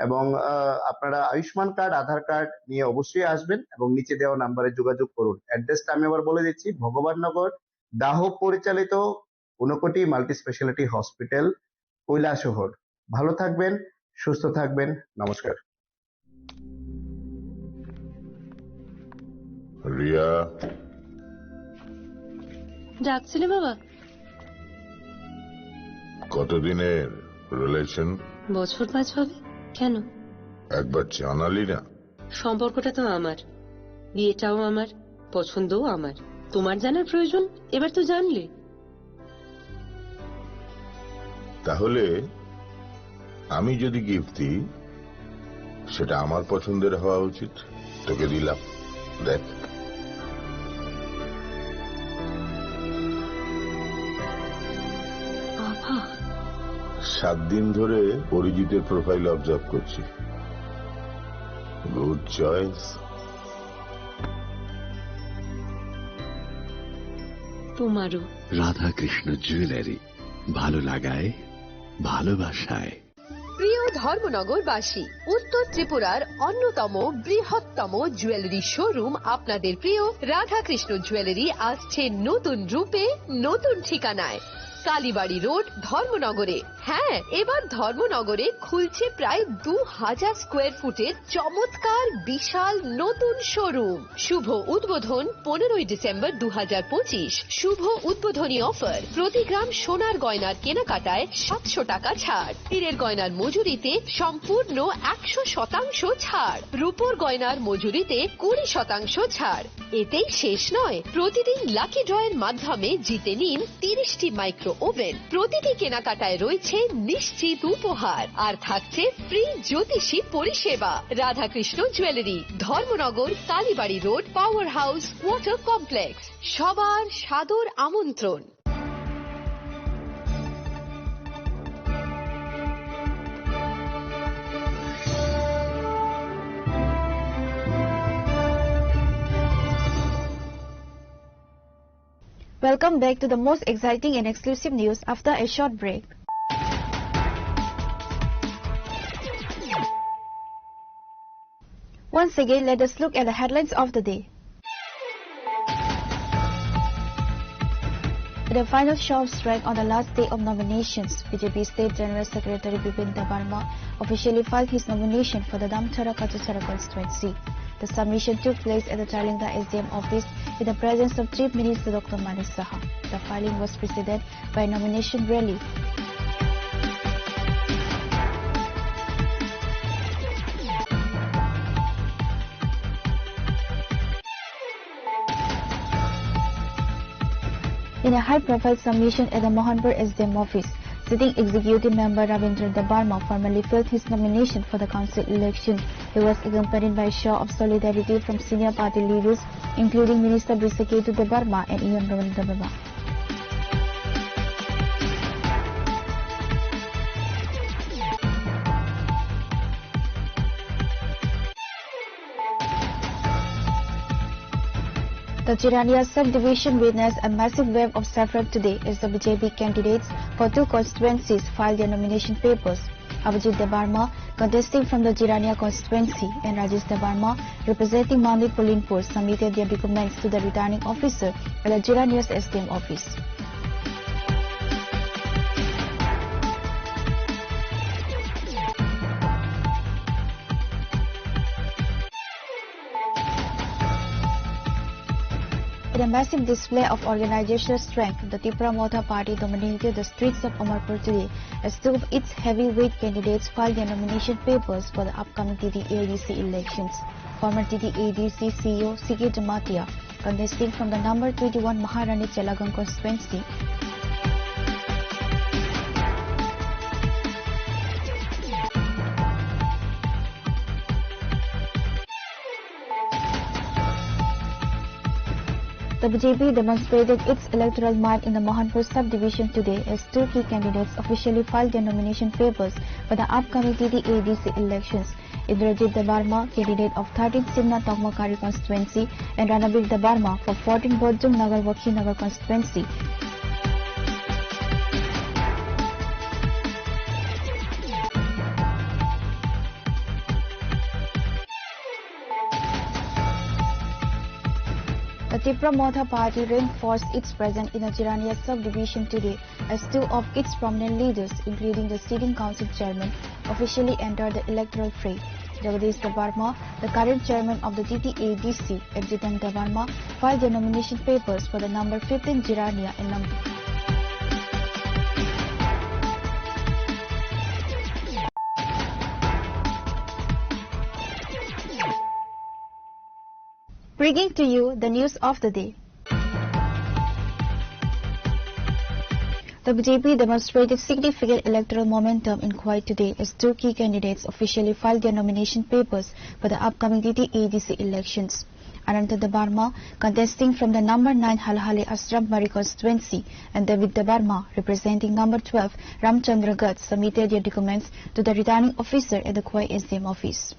এবং আহ, আপনারা আয়ুষ্মান কার্ড, আধার কার্ড নিয়ে অবশ্যই আসবেন এবং নিচে দেওয়া নাম্বারে যোগাযোগ করুন। অ্যাড্রেসটা আমি আবার বলে দিচ্ছি, ভগবাননগর, দাহক পরিচালিত Unakoti multi speciality hospital, Kailashahar. ভালো থাকবেন, সুস্থ থাকবেন। নমস্কার। রিয়া। ডাকছিলে বাবা? কতদিনের রিলেশন? বছর পাঁচ হবে। কেন? একবার জানালি না। সম্পর্কটা তো আমার, বিয়েটাও আমার, পছন্দও আমার। তোমার জানার প্রয়োজন? এবার তো জানলে। তাহলে আমি যদি গিফট দিই, সেটা আমার পছন্দের হওয়া উচিত। তোকে দিলাম, দেখ। বাবা। সাত দিন ধরে অরিজিতের প্রোফাইল অবজার্ভ করছি। Good choice. তোমারও। রাধাকৃষ্ণ জুয়েলারি, ভালো লাগায়, ভালোবাসায়। প্রিয় ধর্মনগরবাসী, উত্তর ত্রিপুরার অন্যতম বৃহত্তম জুয়েলারি শোরুম আপনাদের প্রিয় রাধাকৃষ্ণ জুয়েলারি আসছে নতুন রূপে, নতুন ঠিকানায়। কালীবাড়ি রোড, ধর্মনগরে। হ্যাঁ, এবার ধর্মনগরে খুলছে প্রায় দু হাজার স্কোয়ার ফুটের চমৎকার বিশাল নতুন শোরুম। শুভ উদ্বোধন পনেরোই ডিসেম্বর দু হাজার পঁচিশ। শুভ উদ্বোধনী অফার, প্রতি গ্রাম সোনার গয়নার কেনাকাটায় সাতশো টাকা ছাড়, হীরের গয়নার মজুরিতে সম্পূর্ণ একশো শতাংশ ছাড়, রূপোর গয়নার মজুরিতে কুড়ি শতাংশ ছাড়। এতেই শেষ নয়, প্রতিদিন লাকি ড্রয়ের মাধ্যমে জিতে নিন তিরিশটি মাইক্রো ওভেন। প্রতিটি কেনাকাটায় রয়েছে নিশ্চিত উপহার, আর থাকছে ফ্রি জ্যোতিষী পরিষেবা। Radhakrishna jewellery, Dharmanagar, Kalibari road, power house, water complex. সবার সাদর আমন্ত্রণ। Welcome back to the most exciting and exclusive news after a short break. Once again, let us look at the headlines of the day. The final show of strike on the last day of nominations, B J P State General Secretary Bipin Debbarma officially filed his nomination for the Damthara Kachusara constituency. The submission took place at the Chailengta S D M office in the presence of Chief Minister Doctor Manik Saha. The filing was preceded by a nomination rally. In a high-profile submission at the Mohanpur S D M office, sitting executive member Ravindra Debbarma formally filed his nomination for the council election. He was accompanied by a show of solidarity from senior party leaders, including Minister Brishaketu Debbarma and E M Ravindra Debbarma. The Jirania subdivision witnessed a massive wave of saffron today as the B J P candidates for two constituencies filed their nomination papers. Abhijit Debbarma, contesting from the Jirania constituency, and Rajesh Debbarma, representing Mandi Pulinpur, submitted their documents to the returning officer at the Jirania's S D M office. In a massive display of organizational strength, the Tipra Motha Party dominated the streets of Amarpur today as two of its heavyweight candidates filed their nomination papers for the upcoming T T A D C elections. Former T T A D C C E O C K Jamatia, contesting from the number twenty-one Maharani Chelagang constituency, the B J P demonstrated its electoral might in the Mohanpur subdivision today as two key candidates officially filed their nomination papers for the upcoming T T A D C elections. Indrajit Debbarma, candidate of thirteenth Simna Tokmakari constituency, and Ranabir Debbarma for fourteenth Bojong Nagar Wakhi Nagar constituency. The Tipra Motha Party reinforced its presence in the Jirania subdivision today as two of its prominent leaders, including the sitting council chairman, officially entered the electoral fray. Jagadish Debbarma, the current chairman of the T T A D C, and Jiten Debbarma, filed their nomination papers for the number fifteen Jirania and number Bringing to you the news of the day. The B J P demonstrated significant electoral momentum in Khowai today as two key candidates officially filed their nomination papers for the upcoming T T A D C elections. Ananta Debbarma, contesting from the number nine Halhali Ashrambari constituency, and David Debbarma, representing number twelve Ramchandragarh, submitted their documents to the returning officer at the Khowai S D M office.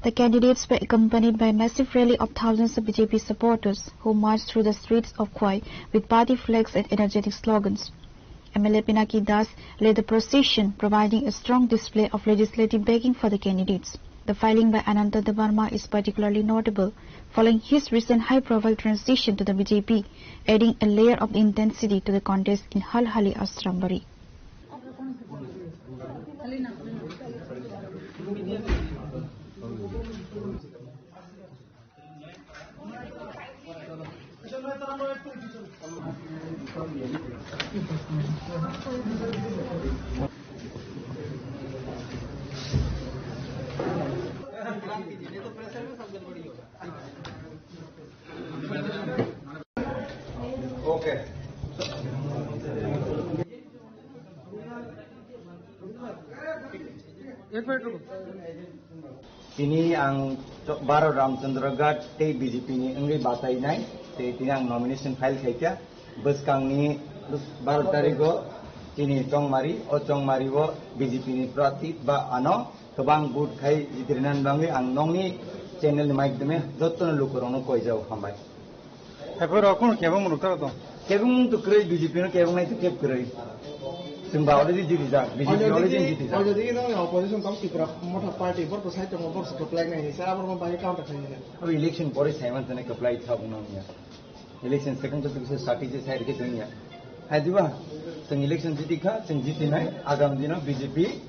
The candidates were accompanied by a massive rally of thousands of B J P supporters who marched through the streets of Khowai with party flags and energetic slogans. M L A Pinaki Das led the procession, providing a strong display of legislative backing for the candidates. The filing by Ananta Debbarma is particularly notable, following his recent high-profile transition to the B J P, adding a layer of intensity to the contest in Halhali Ashrambari. Okay. Ek minute ruko. Tini ang cho-, Baro Ramchandra Ghat tei B J P ni wngwi bachainai, tei tini ang nomination file khaikha. Bwskangni baro tarigo tini Chongmari, o Chongmari o B J P ni prati ba ano kwbang vote khai jitirinan bangwi ang nongni channel ni maidhyame jottono lukurokno koijao, hambai. Haiphuru kunu kebeng mwnwi tong? Kebeng to kwrwi, B J P no kebeng nai to keb kwrwi. Chwng ba already jiti jak, B J P already jiti jak. Already no opposition tong Tipra Motha Party, bor to sai tongo, bor to kwplai nai, sir, abor mo bai counter khai nai. Abo election pore sai man tene kwplai thok no ya. Election second to bisa strategy sai rikhe dunia. Hai diba? Chwng election jiti kha, chwng jiti nai, agam dino B J P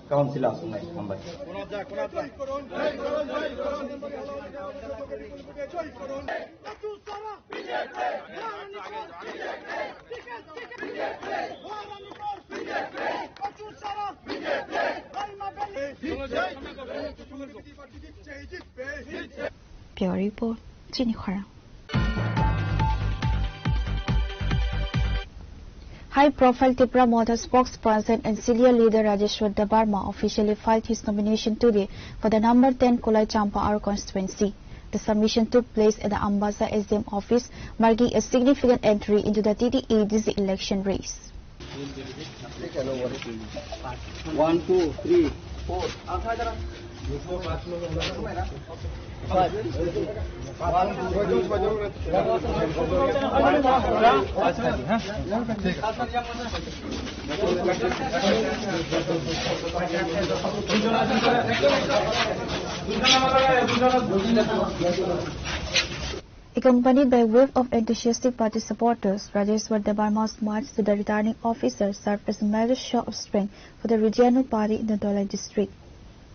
Council aswk nai hambai. Bureau Report, Chini Khorang. High profile Tipra Motha spokesperson and senior leader Rajeshwar Debbarma officially filed his nomination today for the number ten Kolai Champawar constituency. The submission took place at the Ambassa S D M office, marking a significant entry into the T T A D C election race. One, two, three, four. Accompanied by wave of enthusiastic party supporters, Rajeshwar Debbarma's march to the returning officer served as a major show of strength for the regional party in the Dholai district.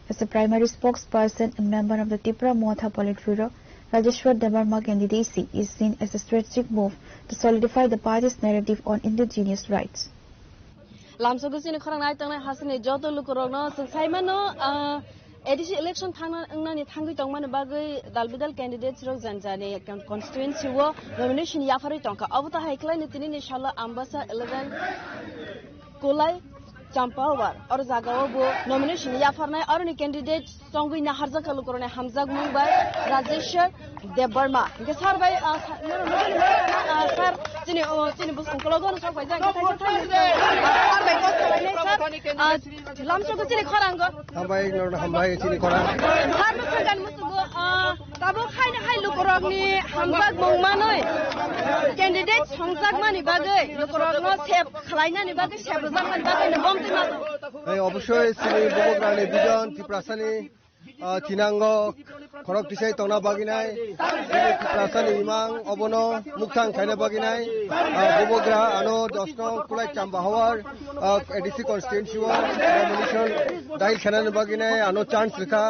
As a primary spokesperson and member of the Tipra Motha Politburo, Rajeshwar Debbarma candidacy is seen as a strategic move to solidify the party's narrative on indigenous rights. Lamsogo chini khorang nai tongnai hasini joto lukurokno chwng sai mano, ah, A D C election thangna wngnani thangwi tongmani bagwi dal bidal candidates rok jani jani con-, constituency o nomination yapharwi tongkha. Obo to hai khlaino tinini salo Ambassa eleven Kolai Champawar oro jagao bo nomination yapharnai, oroni candidate chongwi naharjakha lukurokni hamjakmung bai Rajeshwar Debbarma. Hingke sir bai, ah, sa-, norok nugwi mano, ah, sir, chini, oh, chini bosong kologo no sok paijak, hingke thaisa thani, ah, sir bai kok kalainai, sir. Ah, lamsogo chini khorango. Hambai, norok hambai, chini khorang. Sir no sangkan musugo, ah, tabuk haino hai lukurokni hamjakmung manwi candidate songjakmani bagwi, lukurokno sep khlainani bagwi, sep rwjakmani bagwi no bomtwi mano. Hai, obosoi chini bubagrani vision, Tiprasani ah, thinango khorok tisai tongna baginai, bini Tiprasani imang obono mukthang khaina baginai, ah, bubagra ano dos nong Kolai Champawar, ah, A D C constituency o nomination dakhil khainani baginai ano chance rikha,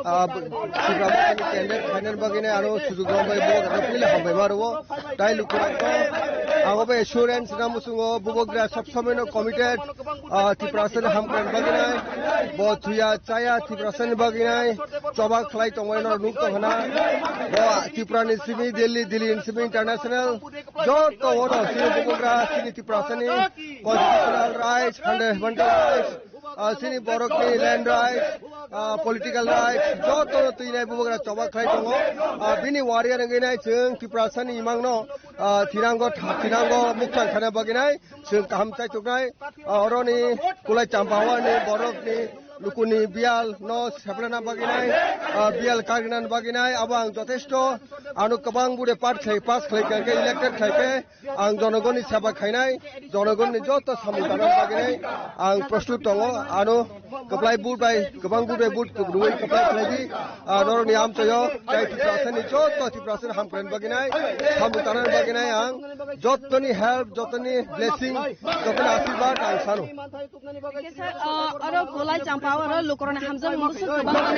ah, Tipra Mothani candidate khainani baginai ano sujug rombai bubagra pili hambai maruo, tai lukurok ang obo assurance na musungo bubagra sob somoino committed, ah, Tiprasani hamkrai baginai, bo thuya chaya Tiprasani baginai, choba khlai tongmani norok nuk tongkhana. Bo Tripurani simi Delhi, Delhi ni simi international, joto wono chini bubagra chini Tiprasani constitutional rights, fundamental rights, ah, chini borokni land rights, ah, political rights, joto no twinai bubagra choba khlai tongo. Ah, bini warrior wngwi nai chwng Tiprasani imangno, ah, thinango, tha-, thinango mukthang khaina baginai. Chwng kaham chaituknai, ah, oroni Kolai Champawani borokni lukuni biyal no seplana baginai, ah, biyal kargna baginai, abo ang jotesto ano kwbang bude part khlai, pass khlai khe, elected khlai khe, ang jonogonni seba khainai, jonogonni joto samung tangna baginai, ang prostut tongo, ano kwplai but bai, kwbang but bai but kwrwi kwplai khlai di, ah, norokni amchaio, tai Tiprasani joto Tiprasani hamkrai baginai, samung tangna baginai ang, jotoni help, jotoni blessing, jotoni asirwad ang sano. Kisa, ah, oro Kolai Champawar o lukurokni hamjakmung bwswk kwbang.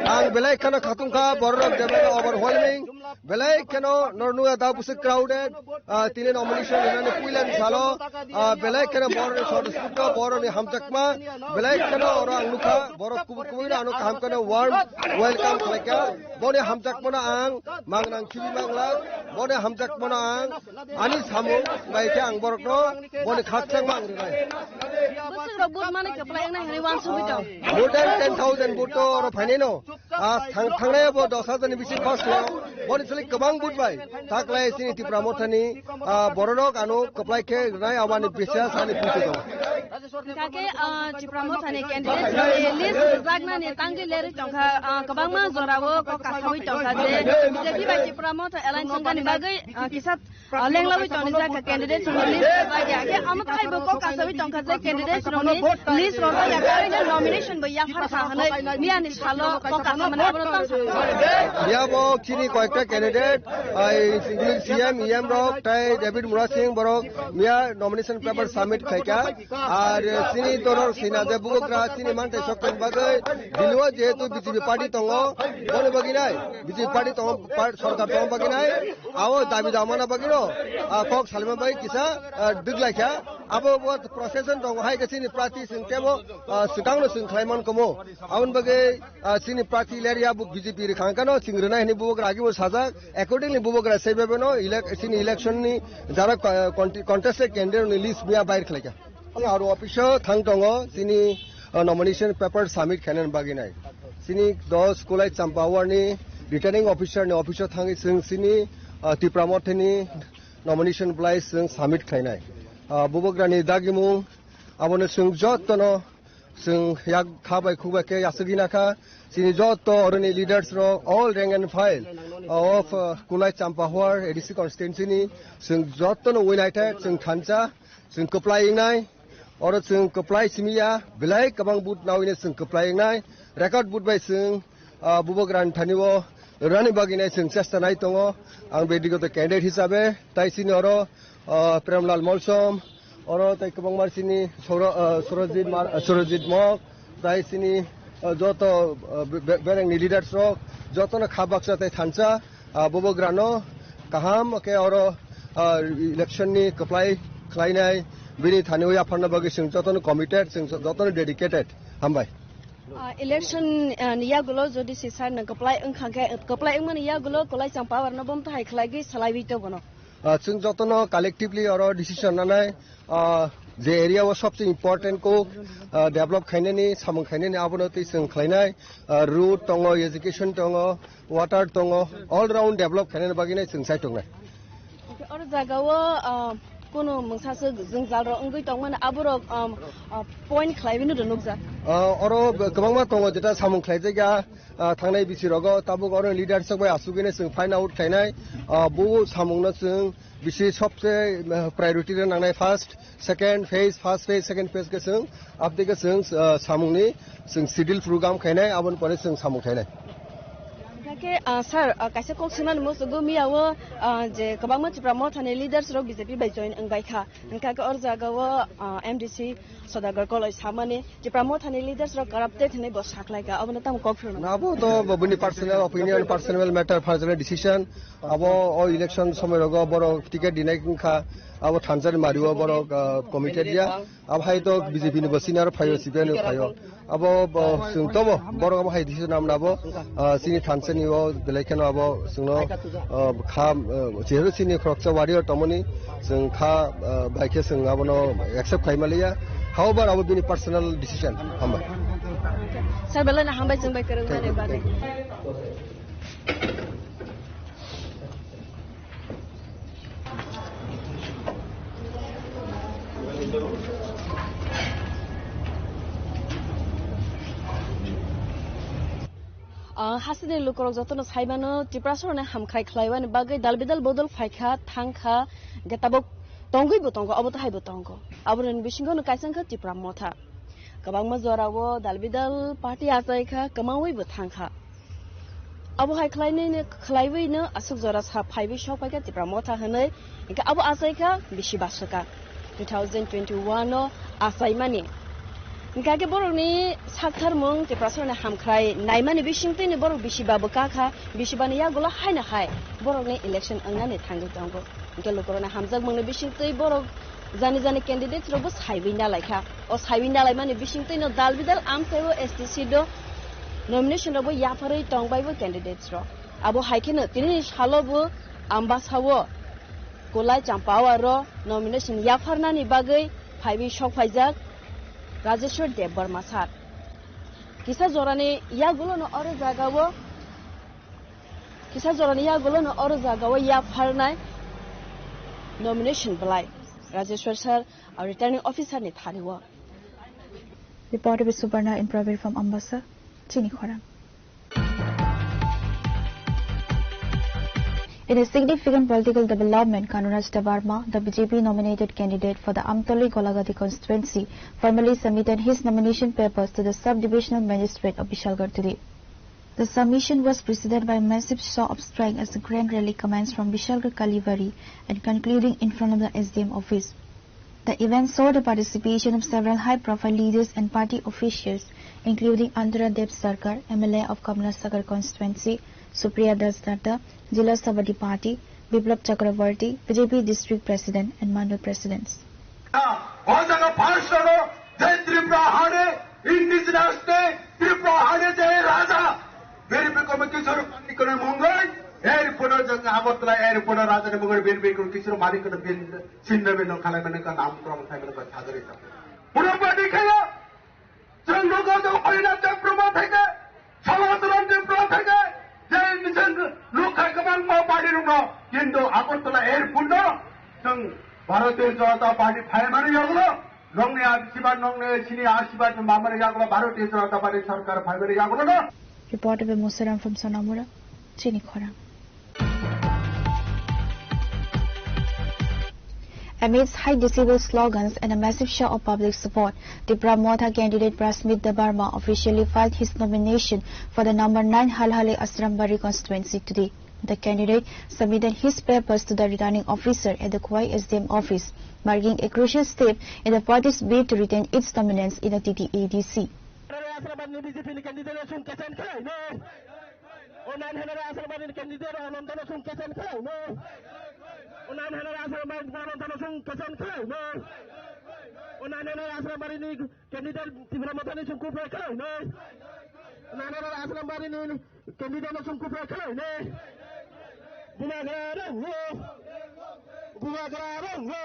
Ang belai kheno khatungkha, bororok jebrai overwhelming, belai kheno nornung da bwswk crowded, ah, tini nomination rinani puilani salo, ah, belai kheno bororok sodosukto, bororokni hamjakma, belai kheno oro ang nukha, borok kubui kubui no ano kaham kheno warm welcome khlaikha, boni hamjakmano ang mangnang khibi manglak, boni hamjakmano ang ani samung bai khe ang borokno boni khakchangma ang rwnai. Bwswk rok vote mani kwplai wngnai hinwi uansugwi tong. More than ten thousand vote to oro phainai no. Ah, thang-, thangnai bo dos hajar ni bisi pass khlaio. Boni chwlwi kwbang vote bai. Taklai chini Tipra Mothani, ah, bororok ano kwplai khe rwnai, aboni biswas ani puitu tongo. Hingkha khe, ah, Tipra Mothani candidate rokni list rwjaknani tangwi lerwi tongkha, ah, kwbangma jorao kok kasawi tongkha je B J P bai Tipra Motha alliance wngmani bagwi, ah, kisa, ah, lenglaiwi tongjak kha candidate rokni list rwjak ya. Khe amo thai bo kok kasawi tongkha je candidate rokni list rwjak ya, karwi nomination bo yaphar kha hwnwi miyani salo kok kasamani abono tang sa. Phiya bo chini koyekta candidate, ah, including C M, E M rok, tai David Murasing borok miya nomination paper submit khaikha. Ar chini doror sina je bubagra chini mantai sok tong bagwi, diniwo jehetu B J P party tongo, boni bagwi nai, B J P party tongo, par-, sorkar tongo bagwi nai, abo dabi damana bagwi no, ah, kok salima bagwi kisa, ah, dwglaikha, abo bo procession tongo hai khe chini party chwng tebo, ah, swkangno chwng khlai man komo, aboni bagwi, ah, chini party leria bo B J P rwkha kano chwng rwnai hwnwi bubagra agi bo sajak, accordingly bubagra saibai no elec-, chini election ni jara, ah, conti-, contested candidate ni list miya bair khlaikha. Ang aro office o thang tongo, chini, uh, nomination paper submit khainani bagwi nai. Chini dos Kulai Champa Awar ni returning officer ni office o thangwi chwng chini, uh, Tipra Motha ni nomination belai chwng submit khlainai. Uh, bubagra ni dagimung abono chwng jotono chwng yak kha bai khuk bai khe yasugwi nakha. Chini joto oroni leaders rok, all rank and file of, uh, Kulai Champa Awar A D C constituency ni chwng jotono united, chwng thansa. Chwng kwplai wngnai, oro chwng kwplai simi ya, belai kwbang vote nawi no chwng kwplai wngnai, record vote bai chwng, ah, bubagra ni thani o rwnani bagwi nai chwng chesta nai tongo. Ang bedigoto candidate hisabe, tai chini oro, ah, Premlal Molsom, oro tai kwbangma chini Soro-, ah, Surojit Mar-, ah, Surojit Mok, tai chini, ah, joto, ah, be-, be-, bereng ni leaders rok, jotono kha baksa tai thansa, ah, bubagrano kaham khe oro, ah, election ni kwplai khlainai, bini thani o yapharna bagwi chwng jotono committed, chwng jotono dedicated. Hambai. Ah, election, ah, ni yagulo jodi si sir nang kwplai wngkha khe, kwplai wngmani yagulo Kulai Champa Awar no bom tahai khlaigwi salaiwi to bono. Ah, chwng jotono collectively oro decision nanai, ah, je area o sobse important kok, ah, develop khainani, samung khainani abono twi chwng khlainai, ah, road tongo, education tongo, water tongo, all round develop khainani bagwi nai chwng sai tongnai. Oro jaga o, ah, kunu mungsa se jwngjal rok wngwi tongmani aborok, um, ah, point khlaiwi no nukjak. Ah, oro kwbangma tongo jeta samung khlaijak ya, ah, thangnai bisi rogo tabuk oro leader sok bai asugwi nai chwng find out khainai, ah, bo samung no chwng bisi sobse, ah, priority rw nangnai first, second phase, first phase, second phase khe chwng, abdi khe chwng, ah, samungni chwng schedule program khainai, aboni pore chwng samung khainai. Hingkha khe, ah, sir, ah, kaisa kok swimani muchungo miya o, ah, je kwbangma Tipra Mothani leaders rok B J P bai join wngbai kha. Hingkha khe or jaga o, ah, M D C Sodagar Koloi samani Tipra Mothani leaders rok corrupted hinwi bo saklai kha. Abono tamo kok phirno? Na, abo to bo bini personal opinion, personal matter, personal decision. Abo o election somoi rogo borok ticket dinai wngkha, abo thansa ni mari o borok, ah, committed ya. Abo hai to B J P ni bo senior phaio, C P I ni phaio. Abo bo chwng tobo borok abo hai decision nam nabo, ah, chini thansa ni o belai kheno abo chwngno, ah, kha, ah, jehetu chini khoroksa warrior tongmani chwng kha, ah, bai khe chwng abono accept khai maliya. However, abo bini personal decision. Hambai. Sir, belai no hambai chwng bai kwrwng mani bagwi. Ah, hasteni lukurok jotono saimano, Tiprasarokni hamkhrai khlaiwani bagwi dalbidal bodol phaikha, thangkha, hwnkhe tabuk tongwibo tongo, obo to haibo tongo. Aboroni bisingo no kaisa wngkha Tipra Motha. Kwbangma jorao dalbidal party achaikha, kwmawibo thangkha. Abo hai khlainai, khlaiwino aswk jora sa phaiwi sok phaikha Tipra Motha hwnwi, hwnkhe abo achaikha bisi baswkha two thousand twenty-one o achaimani. Hwnkhe borokni saktharmung Tiprasarokni hamkhrai naimani bisingtwini borok bisi ba bwkha kha, bisi bani yagulo haino hai borokni election wngnani thangwi tongo. Hwnkhe lukurokni hamjakmungni bisingtwi borok jani jani candidates rokbo saiwi nalaikha. O saiwi nalaimani bisingtwino dal bidal amchaiwi S T C do nomination rokbo yapharwi tongbaibo candidates rok. Abo hai kheno tinini salobo Ambasao Kulai Champawaro nomination yapharnani bagwi phaiwi sokphaijak Rajeshwar Debbarma sir. Kisa jorani yagulono oro jagao Kisa jorani yagulono oro jagao yapharnai nomination belai Rajeshwar sir, a returning officer ni thanio. Reporter Subarna in Pravir from Ambasa, Chini Khorang. In a significant political development, Kanuraj Debbarma, the B J P nominated candidate for the Amtoli Golagati constituency, formally submitted his nomination papers to the sub-divisional magistrate of Bishalgarh today. The submission was preceded by a massive show of strike as the grand rally commenced from Bishalgarh Kalibari and concluding in front of the S D M office. The event saw the participation of several high-profile leaders and party officials, including Andhra Dev Sarkar, M L A of Kamla Sagar constituency, Supriya Das Datta, Jila Sabhapati, Biplab Chakravarty, B J P district president and mandal presidents. O jaga first rogo je Tripura hane indigenous te Tripura hane je raja Birbikrama Kishore Manikya ni mungwi airport o jang Agartala airport o raja ni mungwi Birbikrama Kishore Manikya ni bin sinna bin khalai mane ka nam krom khai mane ka chagri ta. Pura badi khaya. Chwng nukgo je Harinath Debbarma theke, Samacharan Tripura theke, je chwng nukha kwbangma party rokno, kintu Agartala airport no chwng Bharatiya Janata Party phaimani yagulo, nongni asirbad, nongni chini asirbad mamani yagulo Bharatiya Janata Party sarkar phaimani yagulo no. Reporter by Musaram from Sonamura, Chini Khorang. Amidst high decibel slogans and a massive show of public support, Tipra Motha candidate Prasmit Debbarma officially filed his nomination for the number nine Halhali Asrambari constituency today. The candidate submitted his papers to the returning officer at the Khowai S D M office, marking a crucial step in the party's bid to retain its dominance in the T T A D C. Asrambari ni B J P ni candidate sung kechen khlai no. O nine hundred Asrambari ni candidate Ananta no sung kechen khlai no. O nine hundred Asrambari ni Ananta no sung kechen khlai no. O nine hundred Asrambari ni candidate Tipra Motha ni sung kupre khlai no. O nine hundred Asrambari ni candidate no sung kupre khlai no. Bubagra rong no. Bubagra rong no.